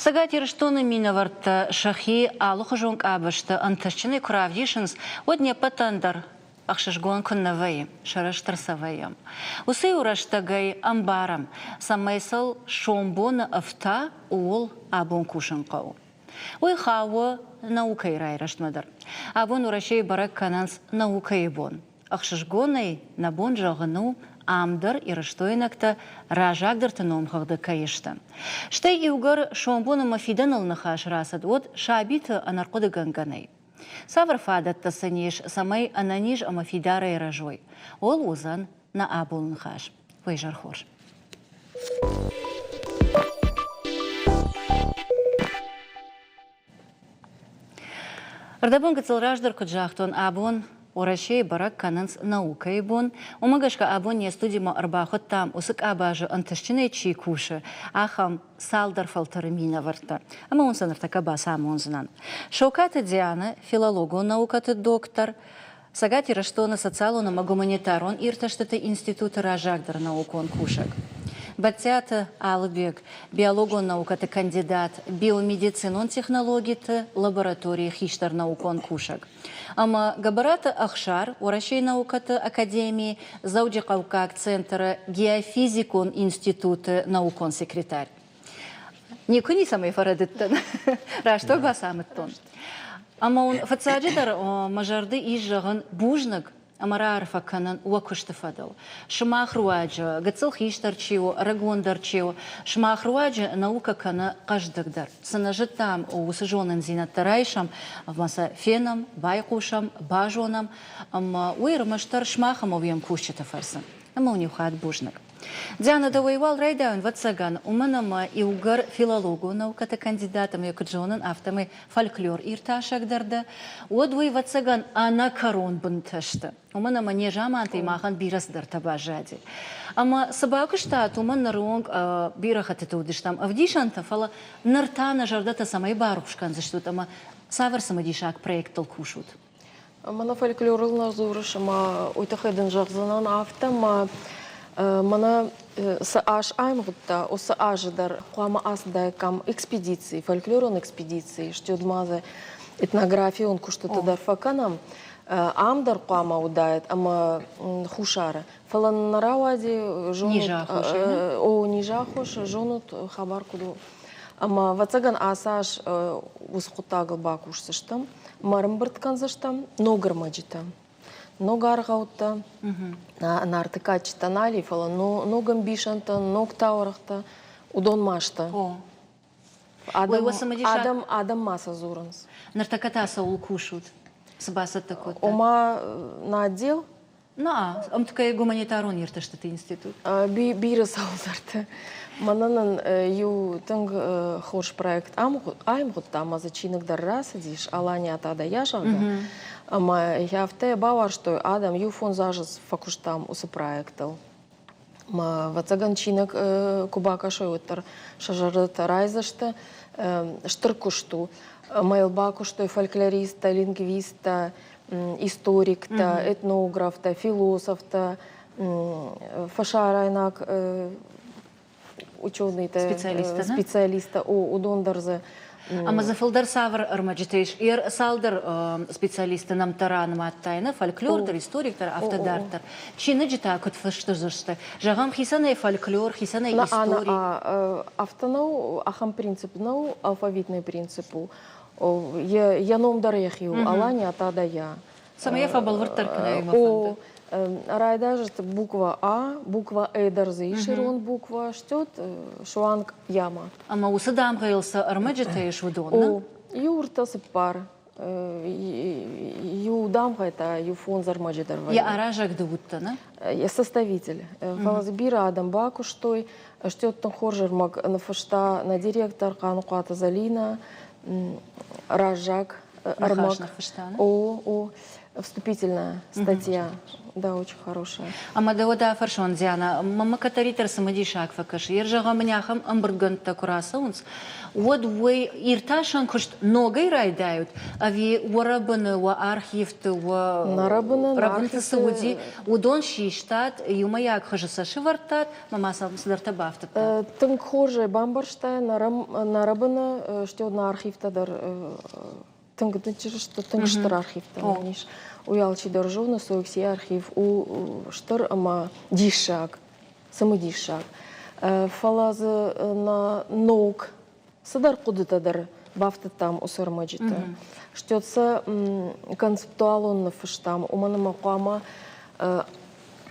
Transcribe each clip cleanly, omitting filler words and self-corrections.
Цӕгат Ирыстоны минӕвӕрттӕ сӕхи алыхуызон къабӕзты ӕнтыстджынӕй куы равдисынц, уӕд не ппӕтӕн дӕр ӕхсызгон куыннӕ вӕййы, сӕрыстыр сӕ вӕййӕм. Уыцы-иу рӕстӕгӕй ӕмбарӕм, цӕмӕй сыл сомбоны ӕфта, ууыл абон кусын хъӕуы. Уый хауы наукӕйы райрӕзтмӕ дӕр. Абон Уӕрӕсейы бӕрӕг кӕнынц наукӕйы бон. Ӕхсызгонӕй нӕ бон зӕгъын у, ам дӕр ирыстойнӕгтӕ раззагдӕрты номхыгъды кӕй сты. Стӕй иугӕр сомбон ӕмӕ фидӕныл ныхас рацыд, уӕд сабиты ӕнӕрхъуыдыгӕнгӕ нӕй. Цавӕр фадӕттӕ сын ис, цӕмӕй ӕнӕниз ӕмӕ фидарӕй рӕзой, ууыл уыдзӕн нӕ абоны ныхас. Уӕ изӕр хорз. Ӕрдӕбон гыццыл раздӕр куыд загътон, абон Уӕрӕсейы бӕрӕг кӕнынц наукӕйы бон. Уымӕ гӕсгӕ абон не студимӕ ӕрбахуыдтам, уыцы къабазы ӕнтыстджынӕй чи кусы, ахӕм цалдӕр фӕлтӕры минӕвӕрттӕ. Ӕмӕ уын сӕ ныртӕккӕ бацамондзынӕн. Сокаты Дианӕ, филологон наукӕты доктор, Цӕгат Ирыстоны социалон ӕмӕ гуманитарон иртӕстыты институты раззагдӕр наукон кусӕг. Бӕдтиаты Алыбег, биологон наукӕты кандидат, биомедицинон технологиты лабораторийы хистӕр наукон кусӕг. Ӕмӕ Гӕбӕраты Ӕхсар, Уӕрӕсейы наукӕты академийы Дзӕуджыхъӕуккаг центры геофизикон институты наукон секретарь. Никуы ницӕмӕй фӕрӕдыдтӕн, раст уӕ бацамыдтон. Ӕмӕ уын фыццаджыдӕр мӕ зӕрды ис зӕгъын бузныг ӕмӕ раарфӕ кӕнын уӕ куысты фӕдыл. Сымах руаджы, гыццыл хистӕр чи у, ӕрыгондӕр чи у, сымах руаджы наукӕ кӕны хъӕздыгдӕр. Цы нӕ зыдтам, уыцы зонындзинӕдтӕ райсӕм ӕмӕ сӕ фенӕм, байхъусӕм, базонӕм, ӕмӕ уый ӕрмӕстдӕр сымах ӕмӕ уе мкусджыты фӕрцы. Ӕмӕ уын иу хатт бузныг. Диана, дӕуӕй уал райдайон, ӕвӕццӕгӕн, уымӕн ӕмӕ иугӕр филологон наукӕты кандидат ӕмӕ куыд зонын, афтӕмӕй фольклор иртасӕг дӕр дӕ, уӕд уый, ӕвӕццӕгӕн, ӕнӕкӕрон бынтӕ сты. Уымӕн ӕмӕ незамантӕй махӕн бирӕ цыдӕртӕ баззади. Ӕмӕ цы бакуыстат, уымӕн ныры онг бирӕ хӕттыты уыдыстӕм ӕвдисӕнтӕ, фӕлӕ ныр та нӕ зӕрдӕтӕ цӕмӕй барухс кӕндзыстут ӕмӕ цавӕр цымыдисаг проекттыл кусут? Мӕнӕ фольклорыл нӕ дзурыс ӕмӕ уый тыххӕй дын зӕгъдзынӕн афтӕ, ӕмӕ мӕнӕ цы аз аивгъуыдта, уыцы азы дӕр хъуамӕ ацыдаиккам экспедици, фольклорон экспедици, стӕй ма дзы этнографион куыстыты дӕр фӕкӕнӕм. Ам дӕр хъуамӕ уыдаид ӕмӕ Хуссары. Фӕлӕ нӕ рауади, зонут, о, низаххос, зонут, хабар куыд у. Ӕмӕ, ӕвӕццӕгӕн, ацы аз уыцы хъуыддагыл бакусдзыстӕм, ӕмӕ ӕрӕмбырд кӕндзыстӕм ног ӕрмӕджытӕ, ног аргъӕуттӕ, Нарты кадджытӕ нал и, фӕлӕ ног ӕмбисӕндтӕ, ног таурӕгътӕ, уыдон ма сты. Адӕм, адӕм ма сӕ дзурынц. Ныртӕккӕ та цӕуыл кусут? Цы бацӕттӕ кодтат? Ома, на отдел На, ӕмткӕй гуманитарон иртӕстыты институт. Бирӕ цӕуылдӕрты. Мӕнӕн нын иу тынг хорз проект аивгъуыдта, ӕмӕ дзы чиныг дӕр рацыдис, Алания та дӕ зӕгъгӕ. Ӕмӕ йӕ афтӕ бауарзтой адӕм, иу фондз азы фӕкуыстам уыцы проектыл. Мӕ, ӕвӕццӕгӕн, чиныг куы бакӕсой, уӕддӕр сӕ зӕрдӕтӕ райдзысты. Стыр куыст у. Ӕмӕ йыл бакуыстой фольклористтӕ, лингвисттӕ, историктӕ, этнографтӕ, философтӕ, фӕсарӕйнаг ученыйтӕ, специалисттӕ, уыдон дӕр дзы. Ӕмӕ дзы фылдӕр цавӕр ӕрмӕджытӕ ис? Цалдӕр специалисты нӕмттӕ ранымадтай, нӕ фольклор дӕр, историк дӕр, афтӕ дарддӕр. Чиныджы та куыд фыст уыдзысты? Зӕгъӕм, хицӕнӕй фольклор, хицӕнӕй истори. Афтӕ нӕу, ахӕм принцип нӕу, алфавитный принцип у. Йӕ ном дӕр йӕхи у, Алания та да я. Цӕмӕй йӕ фӕбӕлвырддӕр кӕнай мӕ фӕнды. Райдайжыт буква А, буква Э дӕр дзы ис ирон буква, стет суанг яма. Ӕмӕ уыцы дамгъӕйыл цы ӕрмӕджытӕ ис, уыдон, нӕ? О, иу ӕртӕ цыппар. Иу дамгъӕ та иу фондз ӕрмӕджы дӕр вӕййы. Йӕ аразӕг ды уыдтӕ, нӕ? Йӕ составитель. Фӕлӕ дзы бирӕ адӕм бакуыстой. Стет тынг хорз ӕрмӕг ныффыста нӕ директор Хъаныхъуаты Зӕлинӕ, раззаг ӕрмӕг. Ныхас ныффыста, О, о. Вступительная статья, да, очень хорошая. Ӕмӕ дӕ уӕдӕ афӕрсон, Диана, мӕнмӕ кӕддӕриддӕр цымыдисаг фӕкӕсы. Йе зӕгъӕм, мын ахӕм ӕмбырдгӕндтӕ куы рацӕуынц, уӕд уый иртасӕн куыст ногӕй райдайут ӕви уӕ рӕбыны, уӕ архивты, уӕ рӕбынты цы уыди, уыдон систат, иумӕйаг хуызы сӕ сывӕрдтат ӕмӕ ма сӕм цыдӕртӕ бафтыдтат? Тынг хорз ӕй бамбӕрстай, нӕ рӕбыны, стӕй нӕ архивтӕ дӕр тынг дынджыр сты, тынг стыр архивтӕ нын ис. Уый алчидӕр зоны, Соиксийы архив у стыр ӕмӕ диссаг, цымыдисаг. Фӕлӕ дзы нӕ ног цыдӕр хъуыдытӕ дӕр бафтыдтам уыцы ӕрмӕджыты. Стӕй сӕ концептуалон ныффыстам, уымӕн ӕмӕ хъуамӕ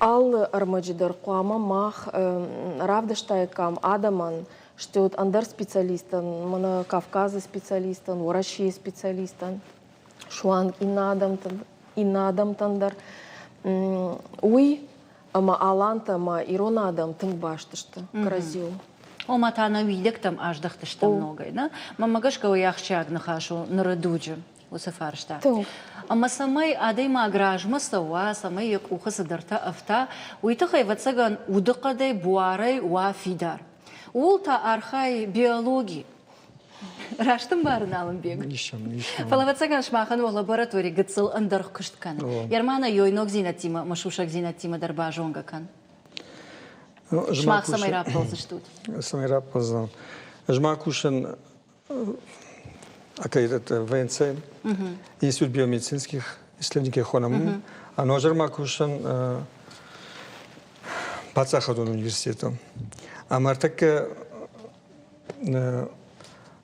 алы ӕрмӕджы дӕр хъуамӕ мах равдыстаиккам адӕмӕн, Стӕй ӕндӕр специалисттӕн, мӕнӕ Кавказы специалисттӕн, Уӕрӕсейы специалисттӕн, суанг иннӕ адӕмтӕн, иннӕ адӕмтӕн дӕр. Уый ӕмӕ алантӕ ӕмӕ ирон адӕм тынг баст сты кӕрӕдзиуыл. Ома та нӕ уидӕгтӕм аздӕхтыстӕм ногӕй, нӕ? Мӕнмӕ гӕсгӕ уый ахсджиаг ныхас у ныры дуджы уыцы фарста. Ӕмӕ цӕмӕй адӕймаг размӕ цӕуа, цӕмӕй йӕ къухы цыдӕртӕ ӕфта, уый тыххӕй, ӕвӕццӕгӕн, удыхъӕдӕй, буарӕй уа фидар. Ууыл та архайы биологи. Раст ӕмбарын, Алымбег? Фӕлӕ, ӕвӕццӕгӕн, сымахӕн уӕ лаборатори гыццыл ӕндӕр куыст кӕны. Ермана ёй ногдзинӕдтимӕ ӕмӕ сусӕгдзинӕдтимӕ дӕр базонгӕ кӕн. Сымах цӕмӕй раппӕлдзыстут? Цӕмӕй раппӕлдзӕн? Ӕз ма кусын ВНЦ, Институт биомедицинских исследований хонӕм. А ноджы ма кусын паддзахадон университеты. Ӕмӕ ӕртӕккӕ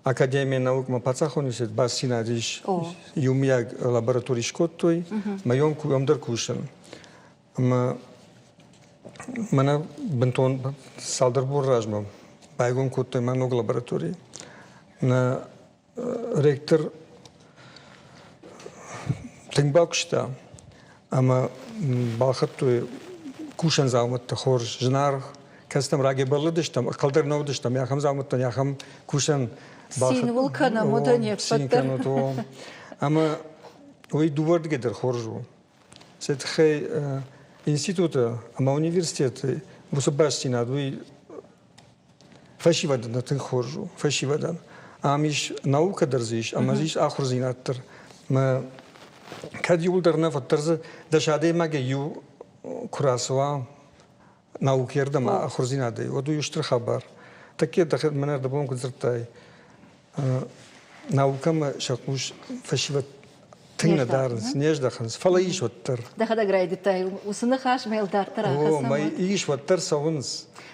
Академия наукмӕ паддзахон университет бастдзинад ис иумиаг лаборатори скодтой, мӕ уым дӕр кусын. Ӕмӕ мӕнӕ бынтон цалдӕр бон размӕ байгом кодтой мӕ ног лаборатори. Нӕ ректор тынг бакуыста ӕмӕ балхӕдтой кусӕн дзаумӕттӕ хорз, зынаргъ, кӕцытӕм рагӕй бӕллыдыстӕм, ӕххӕлдӕр нӕ уыдыстӕм, ахӕм дзаумӕттӕн ахӕм кусӕн Цин уыл кӕнӕм, уыдон не ппӕт дӕр. Ӕмӕ уый дыууӕрдыгӕй дӕр хорз у. Сӕ тыххӕй институты ӕмӕ университеты уыцы бастдзинад уый фӕсивӕдӕн тынг хорз у, фӕсивӕдӕн. Ам ис наукӕ дӕр дзы ис, ӕмӕ дзы ис ахуырдзинад дӕр. Мӕ кӕд иуылдӕр нӕ, уӕддӕр дзы 10 адӕймагӕй иу куы рацӕуа наукӕрдӕм ахуырдзинадӕй, уӕд уый стыр хабар. Тӕккӕ дӕхӕдӕг мӕнӕ ӕрдӕбон куыд дзырдтай, наукӕмӕ сӕ хъус фӕсивӕд тынг нӕ дарынц, не здӕхынц, фӕлӕ ис уӕддӕр. Дӕхӕдӕг райдыдтай уыцы ныхас мӕ дарддӕр ахӕссӕм. О, ис уӕддӕр цӕуынц.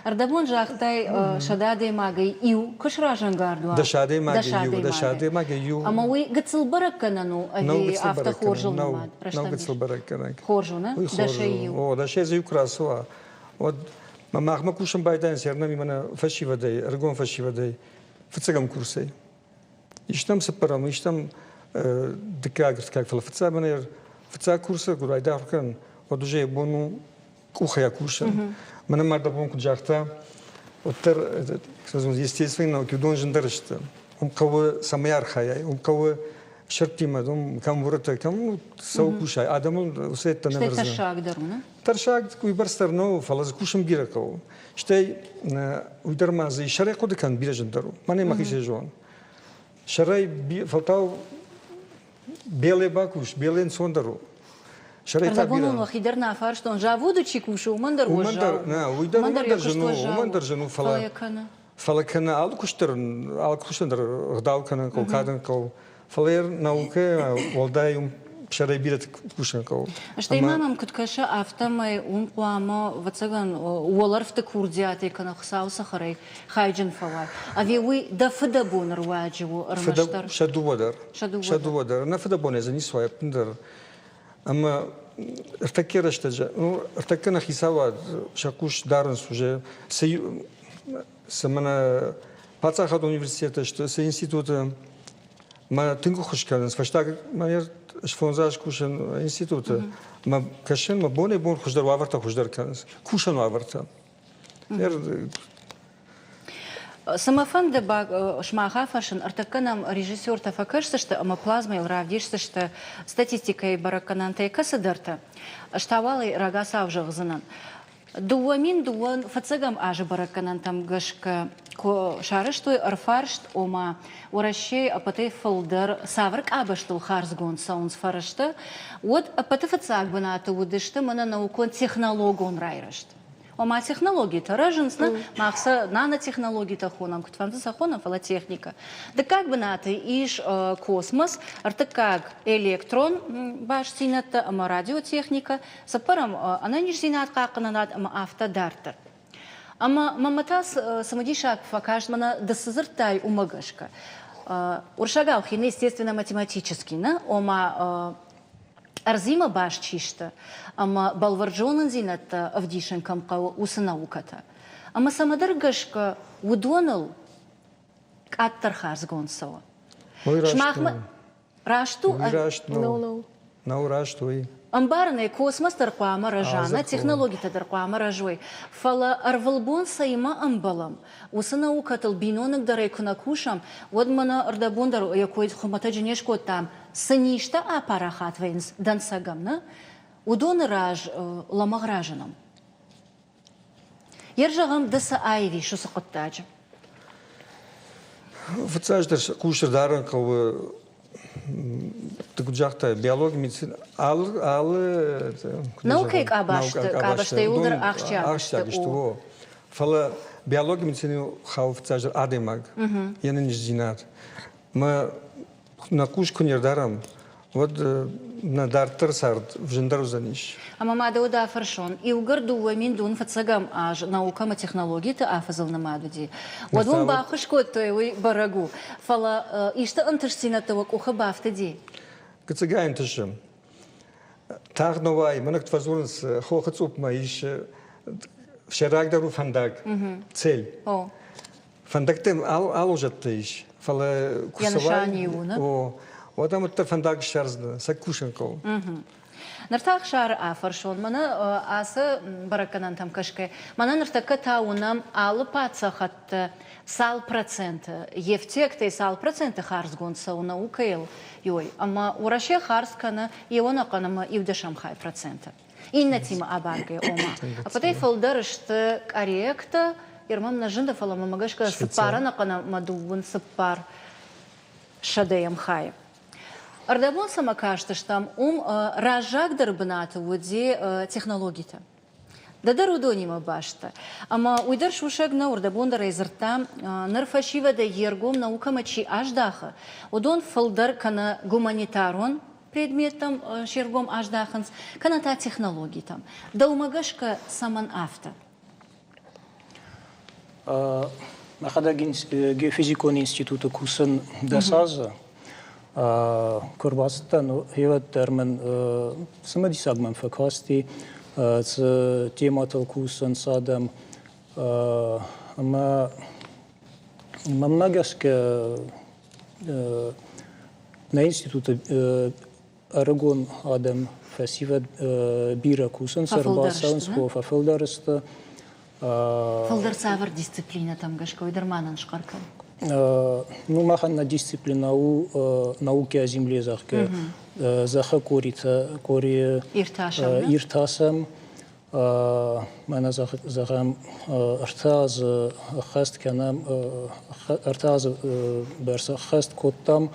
Ӕрдӕбон загътай, 100 адӕймагӕй иу куы сразӕнгард уа. 10 адӕймагӕй иу, 10 адӕймагӕй иу. Ӕмӕ уый гыццыл бӕрӕггӕнӕн у ӕви афтӕ хорзыл нымад? Нӕу гыццыл бӕрӕггӕнӕг. Хорз у, нӕ? Дӕсӕй иу. О, дӕсӕй дзы иу куы рацӕуа, уӕд махмӕ кусын байдайынц ӕрнӕми мӕнӕ фӕсивӕдӕй, ӕрыгон фӕсивӕдӕй, фыццӕгӕм курсӕй. Истам цыппӕрӕм, истам дыккаг, ӕртыккаг, фӕлӕ фыццаг мӕнӕ фыццаг курсы куы райда ахуыр кӕнын, уӕд уже йӕ бон у къухӕй кусын. Мӕнӕ ма дӕ бон куыд загъта, уӕддӕр естественные науки уыдон зындӕр сты. Уым хъӕуы цӕмӕй архайай, уым хъӕуы сырдтимӕ, уым кӕм уырытӕ, кӕм цӕуы кусай, адӕмыл уыцы ӕддӕ нӕ Стӕй тӕссаг дӕр у, нӕ? Тӕссаг уыйбӕрц дӕр нӕу, фӕлӕ дзы кусын бирӕ хъӕуы. Стӕй уый дӕр ма дзы сӕрӕй хъуыды кӕнын бирӕ зындӕр у. Мӕнӕ мӕхицӕй зон. Сӕрӕй фӕлтау беле бакус, беле ӕнцондӕр у. Сӕрӕй та бирӕ. Уӕхи дӕр нӕ фарстон, заводы чи кусы, уымӕн дӕр уӕззау. Нӕ, уый дӕр уымӕн дӕр зын у, уымӕн дӕр зын у, фӕлӕ фӕлӕ кӕны алы куыст дӕр, алы куыстӕн дӕр ӕгъдау кӕнын хъӕуы, кадын хъӕуы. Фӕлӕ наукӕ уӕлдай уым сӕрӕй бирӕ кусын хъӕуы. Стӕй ма мӕм куыд кӕсы, афтӕмӕй уым хъуамӕ, ӕвӕццӕгӕн, уӕлӕрвты курдиатӕй кӕнӕ Хуыцауы цӕхӕрӕй хайджын фӕуай. Ӕви уый дӕ фыдӕбоны руаджы у ӕрмӕстдӕр? Сӕ дыууӕ дӕр. Сӕ дыууӕ дӕр. Нӕ фыдӕбонӕй дзы ницы уа ӕппындӕр. Ӕмӕ ӕртӕккӕ рӕстӕджы, ну, ӕртӕккӕ нӕ хицауад сӕ хъус дарынц уже, цы, цы мӕнӕ паддзахадон университеты сты, цы институты мӕ тынг ӕххуыс кӕнынц. Фӕстаг мӕ фондз аз кусын институты, мӕ кӕсын, мӕ бонӕй-бон хуыздӕр уавӕртӕ хуыздӕр кӕнынц, кусӕн уавӕртӕ. Цы мӕ фӕнды сымах афӕрсын, ӕртӕккӕ нӕм режиссертӕ фӕкӕсдзысты ӕмӕ плазмӕйыл равдисдзысты статистикӕйы бӕрӕггӕнӕнтӕй кӕцыдӕртӕ. Ӕз та уал ӕй рагацау зӕгъдзынӕн. 2002 фыццӕгӕм азы бӕрӕггӕнӕнтӕм гӕсгӕ куы сарӕзтой ӕрфарст, ома Уӕрӕсейы ӕппӕтӕй фылдӕр цавӕр къабӕзтыл хардзгонд цӕуынц фӕрӕзтӕ, уӕд ӕппӕты фыццаг бынаты уыдысты мӕнӕ наукон-технологон райрӕзт. Ома технологитӕ рӕзынц, нӕ мах сӕ нанотехнологитӕ хонӕм, куыдфӕнды сӕ хонӕм, фӕлӕ техникӕ. Дыккаг бынаты ис космос, ӕртыккаг электрон бастдзинӕдтӕ ӕмӕ радиотехникӕ, цыппӕрӕм ӕнӕниздзинад хъахъхъӕнынад ӕмӕ афтӕ дарддӕр. Ӕмӕ мӕмӕ та цымыдисаг фӕкаст, мӕнӕ ды цы дзырдтай, уымӕ гӕсгӕ. Уырыссагау хины, естественно, математический, нӕ? Ома ӕрдзимӕ баст чи сты ӕмӕ бӕлвырд зонындзинӕдтӕ ӕвдисын кӕм хъӕуы, уыцы наукӕтӕ. Ӕмӕ цӕмӕдӕр гӕсгӕ уыдоныл къаддӕр хардзгонд цӕуы. Уый раст Сымахмӕ раст у? Уый раст нӕу. Нӕу раст уый. Ӕмбарын ӕй, космос дӕр хъуамӕ рӕза, нӕ технологитӕ дӕр хъуамӕ рӕзой. Фӕлӕ ӕрвылбон цӕимӕ ӕмбӕлӕм, уыцы наукӕтыл биноныгдӕрӕй куы нӕ кусӕм, уӕд мӕнӕ ӕрдӕбон дӕр йӕ кой хуымӕтӕджы не скодтам, цы низтӕ апарахат вӕййынц дӕнцӕгӕн, нӕ, уыдоны раз лӕмӕгъ разынӕм. Йер зӕгъӕм, ды цы аивис уыцы хъуыддаджы? Фыццаджыдӕр хъус дарын хъӕуы, ты куыд загътай, биологи, медицина, алы алы наукӕйы къабӕзты къабӕзтӕ иууылдӕр ахсджиаг сты. Фӕлӕ биологи медицинайы хауы фыццаджыдӕр адӕймаг, йе нӕниздзинад. Мӕ нӕ хъус куы не рдарӕм, уӕд нӕ дарддӕр цард зындӕр уыдзӕнис. Ӕмӕ ма дӕ уӕд афӕрсон, иугӕр 2000 фыццӕгӕм аз наукӕ ӕмӕ технологиты афӕдзыл нымад уыди, уӕд уын баххуыс кодтой, уый бӕрӕг у. Фӕлӕ исты ӕнтыстдзинӕдтӕ уӕ къухы бафтыди? Гыццыгай ӕнтысы. Тагъд нӕ уайы, мӕнӕ куыд фӕдзурынц, хохы цъупмӕ ис сӕйрагдӕр у фӕндаг, цель. Фӕндӕгтӕ алозӕттӕ ис, фӕлӕ куы цӕуай, о, уӕд ӕм уӕддӕр фӕндаг ссардзынӕ, сӕ кусын хъӕуы. Ныр та Ӕхсары афӕрсон, мӕнӕ ацы бӕрӕггӕнӕнтӕм кӕсгӕ, мӕнӕ ныртӕккӕ та уынӕм алы паддзахӕдты цал проценты, йе фтиӕгтӕй цал проценты хардзгонд цӕуы наукӕйыл, ой, ӕмӕ Уӕрӕсе хардз кӕны иуӕнӕхъӕн ӕмӕ иу-дӕсӕм хай проценты. Иннӕтимӕ абаргӕ, ома. Ӕппӕтӕй фылдӕр сты корейӕгтӕ, Ирмӕм нӕ зынды, фӕлӕ мӕмӕ гӕсгӕ цыппар ӕнӕхъӕн ӕмӕ дыууын цыппар сӕдӕйӕм хайы. Ӕрдӕбон цӕмӕ кастыстӕм, уым раззагдӕр бынаты уыди технологитӕ. Ды дӕр уыдонимӕ баст дӕ. Ӕмӕ уый дӕр сусӕг нӕу, ӕрдӕбон дӕр ӕй дзырдтам, ныр фӕсивӕдӕй йе ргом наукӕмӕ чи аздахы, уыдон фылдӕр кӕнӕ гуманитарон предметтӕм се ргом аздахынц, кӕнӕ та технологитӕм. Дӕумӕ гӕсгӕ цӕмӕн афтӕ? Мӕхӕдӕг геофизикон институты кусын дӕс азы. Куы ӕрбацыдтӕн, гъеуӕд дӕр мын цымыдисаг мӕм фӕкасти, цы темӕтыл кусынц адӕм. Ӕмӕ мӕнмӕ гӕсгӕ нӕ институты ӕрыгон адӕм, фӕсивӕд бирӕ кусынц, ӕрбацӕуынц, фӕфылдӕр сты. Фылдӕр цавӕр дисциплинӕтӕм гӕсгӕ, уый дӕр ма нын схъӕр кӕн. Ну, махӕн нӕ дисциплина у науки о земле, зӕгъгӕ, зӕххы коритӕ, кори иртасӕм. Мӕнӕ зӕгъӕм, ӕртӕ азы ӕххӕст кӕнӕм, ӕртӕ азы бӕрц ӕххӕст кодтам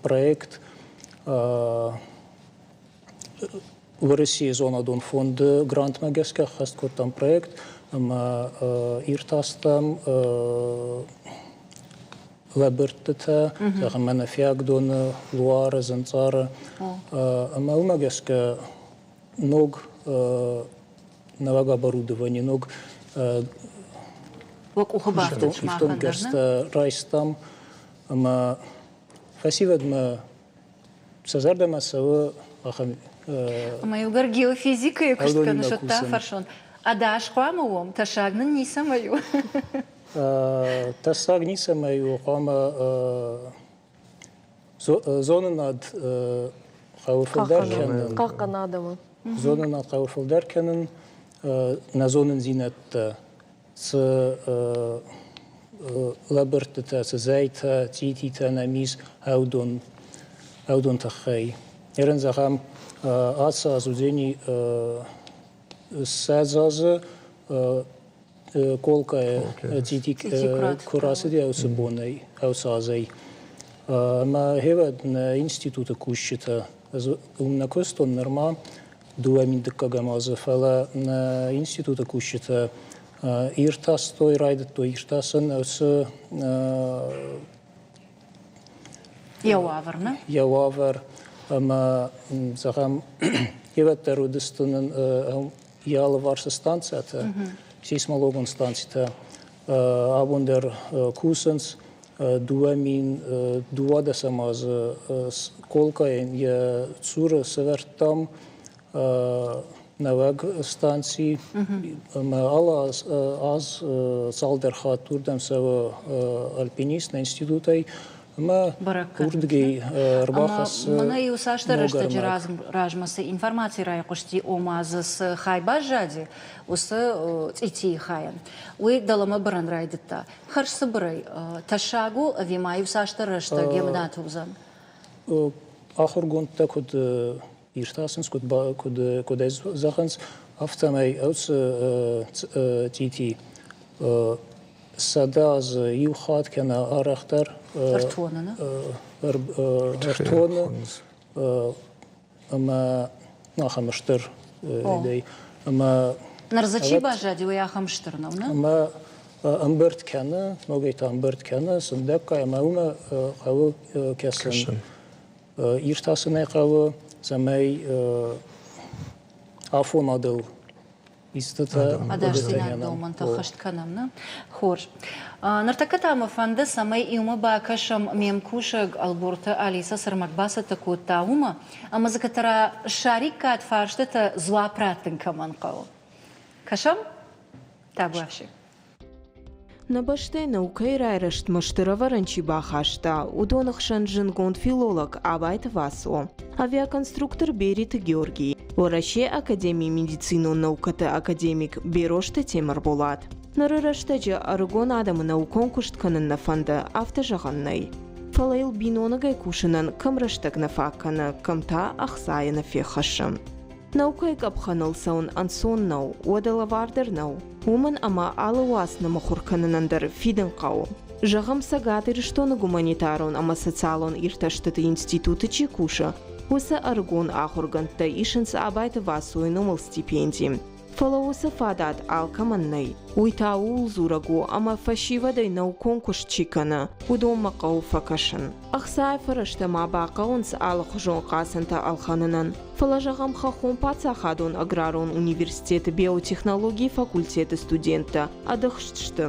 проект Уӕрӕсейы зонадон фонды грантмӕ гӕсгӕ ӕххӕст кодтам проект ӕмӕ иртастам лӕбырдтытӕ, зӕгъӕм, мӕнӕ Фиагдоны, Луары, Зынцъары. Ӕмӕ уымӕ гӕсгӕ ног нӕуӕг оборудование, ног ифтонггӕрзтӕ райстам ӕмӕ фӕсивӕдмӕ сӕ зӕрдӕмӕ цӕуы ахӕм Ӕмӕ иугӕр геофизикӕйы куыст кӕныс, уӕд та фӕрсон, ӕдас хъуамӕ уӕм, тӕссаг нын ницӕмӕй у? Тӕссаг ницӕмӕй у, хъуамӕ зонынад хъӕуы фылдӕр кӕнын. Хъахъхъӕн адӕмы. Зонынад хъӕуы фылдӕр кӕнын, нӕ зонындзинӕдтӕ. Цы лӕбырдтытӕ, цы зӕйтӕ, цъититӕ нӕм ис, ӕвдон тыххӕй. Ерын зӕгъӕм, ацы аз уыдзӕни 20 азы Колкайы цъити куы рацыди уыцы бонӕй, уыцы азӕй. Ӕмӕ гъевӕд нӕ институты кусджытӕ, ӕз уым нӕ куыстон нырма 2000 дыккӕгӕм азы, фӕлӕ нӕ институты кусджытӕ иртастой, райдыдтой иртасын уыцы Йӕ уавӕр, нӕ? Йӕ уавӕр ӕмӕ, зӕгъӕм, ивӕддӕр уыдысты нын йӕ алыварсы станцӕтӕ, сейсмологон станцитӕ абон дӕр кусынц. 2012 азы Колкайӕн йӕ цуры сӕвӕрдтам нӕуӕг станци ӕмӕ алы аз цалдӕр хатт уырдӕм цӕуы альпинист нӕ институтӕй ӕмӕ уырдыгӕй ӕрбахӕссы. Мӕнӕ иу цасдӕр рӕстӕджы размӕ цы информаци райхъуысти, ома дзы цы хай баззади, уыцы цъитийы хайӕн, уый дӕлӕмӕ бырын райдыдта. Хӕрзцыбырӕй, тӕссаг у ӕви ма иу цасдӕр рӕстӕг йе мбынаты уыдзӕн? Ахуыргондтӕ куыд иртасынц, куыд ӕй зӕгъынц, афтӕмӕй уыцы цъити 100 азы иу хатт кӕнӕ арӕхдӕр ӕртоны ӕмӕ ахӕм стыр идей. Ӕмӕ Ныр дзы чи баззади, уый ахӕм стыр нӕу, нӕ? Ӕмӕ ӕмбырд кӕны, ногӕй та ӕмбырд кӕны сындӕггай, ӕмӕ уымӕ хъӕуы кӕсын. Иртасын ӕй хъӕуы, цӕмӕй афонадыл истытӕ Ӕдасдзинад домӕнтӕ ххӕст кӕнӕм, нӕ? Хорз. Ныртӕккӕ та мӕ фӕнды, цӕмӕй иумӕ бакӕсӕм ме мкусӕг Ӕлборты Алисӕ цы рмӕг бацӕттӕ кодта, уымӕ, ӕмӕ дзы кӕддӕра ссариккат фарстытӕ дзуапп раттын кӕмӕн хъӕуы. Кӕсӕм? Табуафси. Нӕ бӕстӕйы наукӕйы райрӕзтмӕ стыр ӕвӕрӕн чи бахаста, уыдоны хсӕн зындгонд филолог Абайты Васо, авиаконструктор Бериты Георгий, Уӕрӕсейы академийы медицинон наукӕты академик Берозты Темырболат. Ныры рӕстӕджы ӕрыгон адӕмы наукон куыст кӕнын нӕ фӕнды, афтӕ зӕгъӕн нӕй. Фӕлӕ йыл биноныгӕй кусынӕн кӕм рӕстӕг нӕ фаг кӕны, кӕм та ӕхцайы нӕ феххӕссы. Наукӕйы къӕпхӕныл цӕуын ӕнцон нӕу, уӕдӕ лӕвар дӕр нӕу. Уымӕн ӕмӕ алы уац ныммыхуыр кӕнынӕн дӕр фидын хъӕуы. Зӕгъӕм, Цӕгат Ирыстоны гуманитарон ӕмӕ социалон иртӕстыты институты чи кусы, уыцы ӕрыгон ахуыргӕндтӕ исынц Абайты Васойы номыл стипенди. Фӕлӕ уыцы фадат алкӕмӕн нӕй. Уый та ууыл дзурӕг у, ӕмӕ фӕсивӕдӕй наукон куыст чи кӕны, уыдонмӕ хъӕуы фӕкӕсын. Ӕхцайы фӕрӕзтӕ ма бахъӕуынц алыхуызон хъацӕнтӕ ӕлхӕнынӕн. Фӕлӕ, зӕгъӕм, Хӕххон паддзахадон аграрон университеты биотехнологийы факультеты студенттӕ ӕдыхст сты.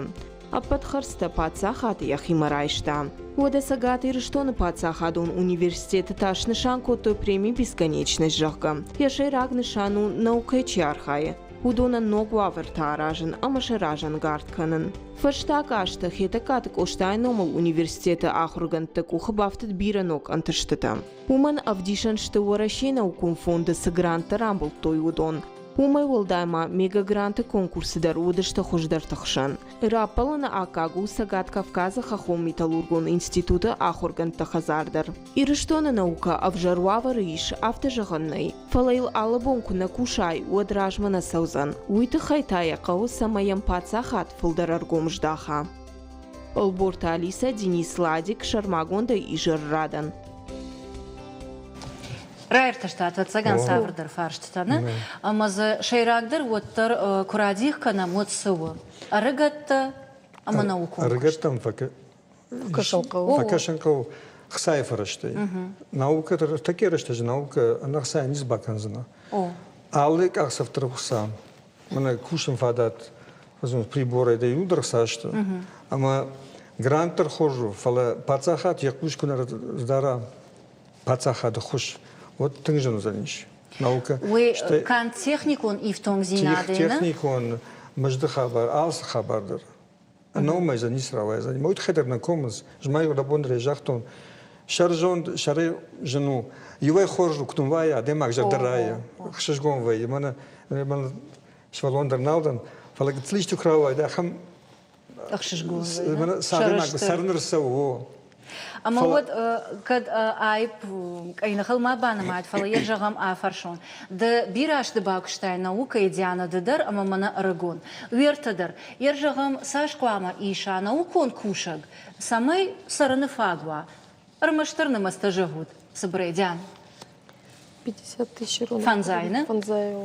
Ӕппӕт хӕрдзтӕ паддзахад йӕхимӕ райста. Уӕдӕ Цӕгат Ирыстоны паддзахадон университеты та снысан кодтой преми «Бесконечность», зӕгъгӕ. Йӕ сӕйраг нысан у, наукӕйы чи архайы, уыдонӕн ног уавӕртӕ аразын ӕмӕ сӕ разӕнгард кӕнын. Фӕстаг азты Хетӕгкаты Къостайы номыл университеты ахуыргӕндты къухы бафтыд бирӕ ног ӕнтыстытӕ. Уымӕн ӕвдисӕн сты Уӕрӕсейы наукон фонды цы гранттӕ рамбылдтой, уыдон. Уымӕй уӕлдай ма мегагранты конкурсы дӕр уыдысты хуыздӕрты хсӕн. Раппӕлыны аккаг у Цӕгат Кавказы хӕххон-металлургон институты ахуыргӕндты хӕдзар дӕр. Ирыстоны наукӕ ӕвзӕр уавӕры ис, афтӕ зӕгъӕн нӕй. Фӕлӕ йыл алы бон куы нӕ кусай, уӕд размӕ нӕ цӕудзӕн. Уый тыххӕй та йӕ хъӕуы, цӕмӕй йӕм паддзахад фылдӕр ӕргом здаха. Ӕлборты Алисӕ, Денис Ладик, сӕрмагондӕй изӕррадӕн. Раиртӕстат, ӕцӕгӕн цавӕрдӕр фарстытӕ, нӕ? Ӕмӕ дзы сӕйрагдӕр уӕддӕр куы радих кӕнӕм, уӕд цы у? Ӕрыгӕттӕ ӕмӕ наукон Ӕрыгӕттӕм фӕкӕсын хъӕуы. Фӕкӕсын хъӕуы хцайы фӕрӕзтӕй. Наукӕ тӕккӕ рӕстӕджы наукӕ ӕнӕ хцайӕ ницы бакӕндзынӕ. Алы къахдзӕф дӕр хца. Мӕнӕ кусын фадат приборӕй дӕ иу дӕр хца сты. Ӕмӕ грант дӕр хорз у, фӕлӕ паддзахад йӕ хъус куы нӕ дара паддзахады ххуыс, уӕд тынг зын уыдзӕнис. Наукӕ. Уый канд техникон ифтонгдзинадӕй нӕ? Техникон, мызды хабар, алцы хабар дӕр. Ӕнӕуымӕй дзы ницы рауайдзӕни. Мӕ уый тыххӕй дӕр нӕ комынц. Змӕ абон дӕр загътон, сӕрзонд сӕры зын у. Иуӕй хорз у, куы дын ваййа, адӕймаг зӕрдӕ райы, ӕхсызгон вӕййы. Мӕнӕ мӕн сывӕллон дӕр нал дӕн. Фӕлӕ гыццыл исты куы рауайд, ахӕм ӕхсызгон цардӕймаг сӕрныр рцӕуы, о. Ӕмӕ уӕд кӕд аипп къӕйныхыл ма банымайат, фӕлӕ йӕ зӕгъӕм афӕрсон. Ды бирӕ азты бакуыстай наукӕйы, Диана, ды дӕр ӕмӕ мӕнӕ ӕрыгон. Уе ртӕ дӕр. Йе зӕгъӕм, цас хъуамӕ иса наукон кусӕг, цӕмӕй цӕрыны фаг уа? Ӕрмӕстдӕр нымӕцтӕ зӕгъут, цыбырӕй, Диан. 50 тысяч рублей. Фӕндзайны? Фӕндзай.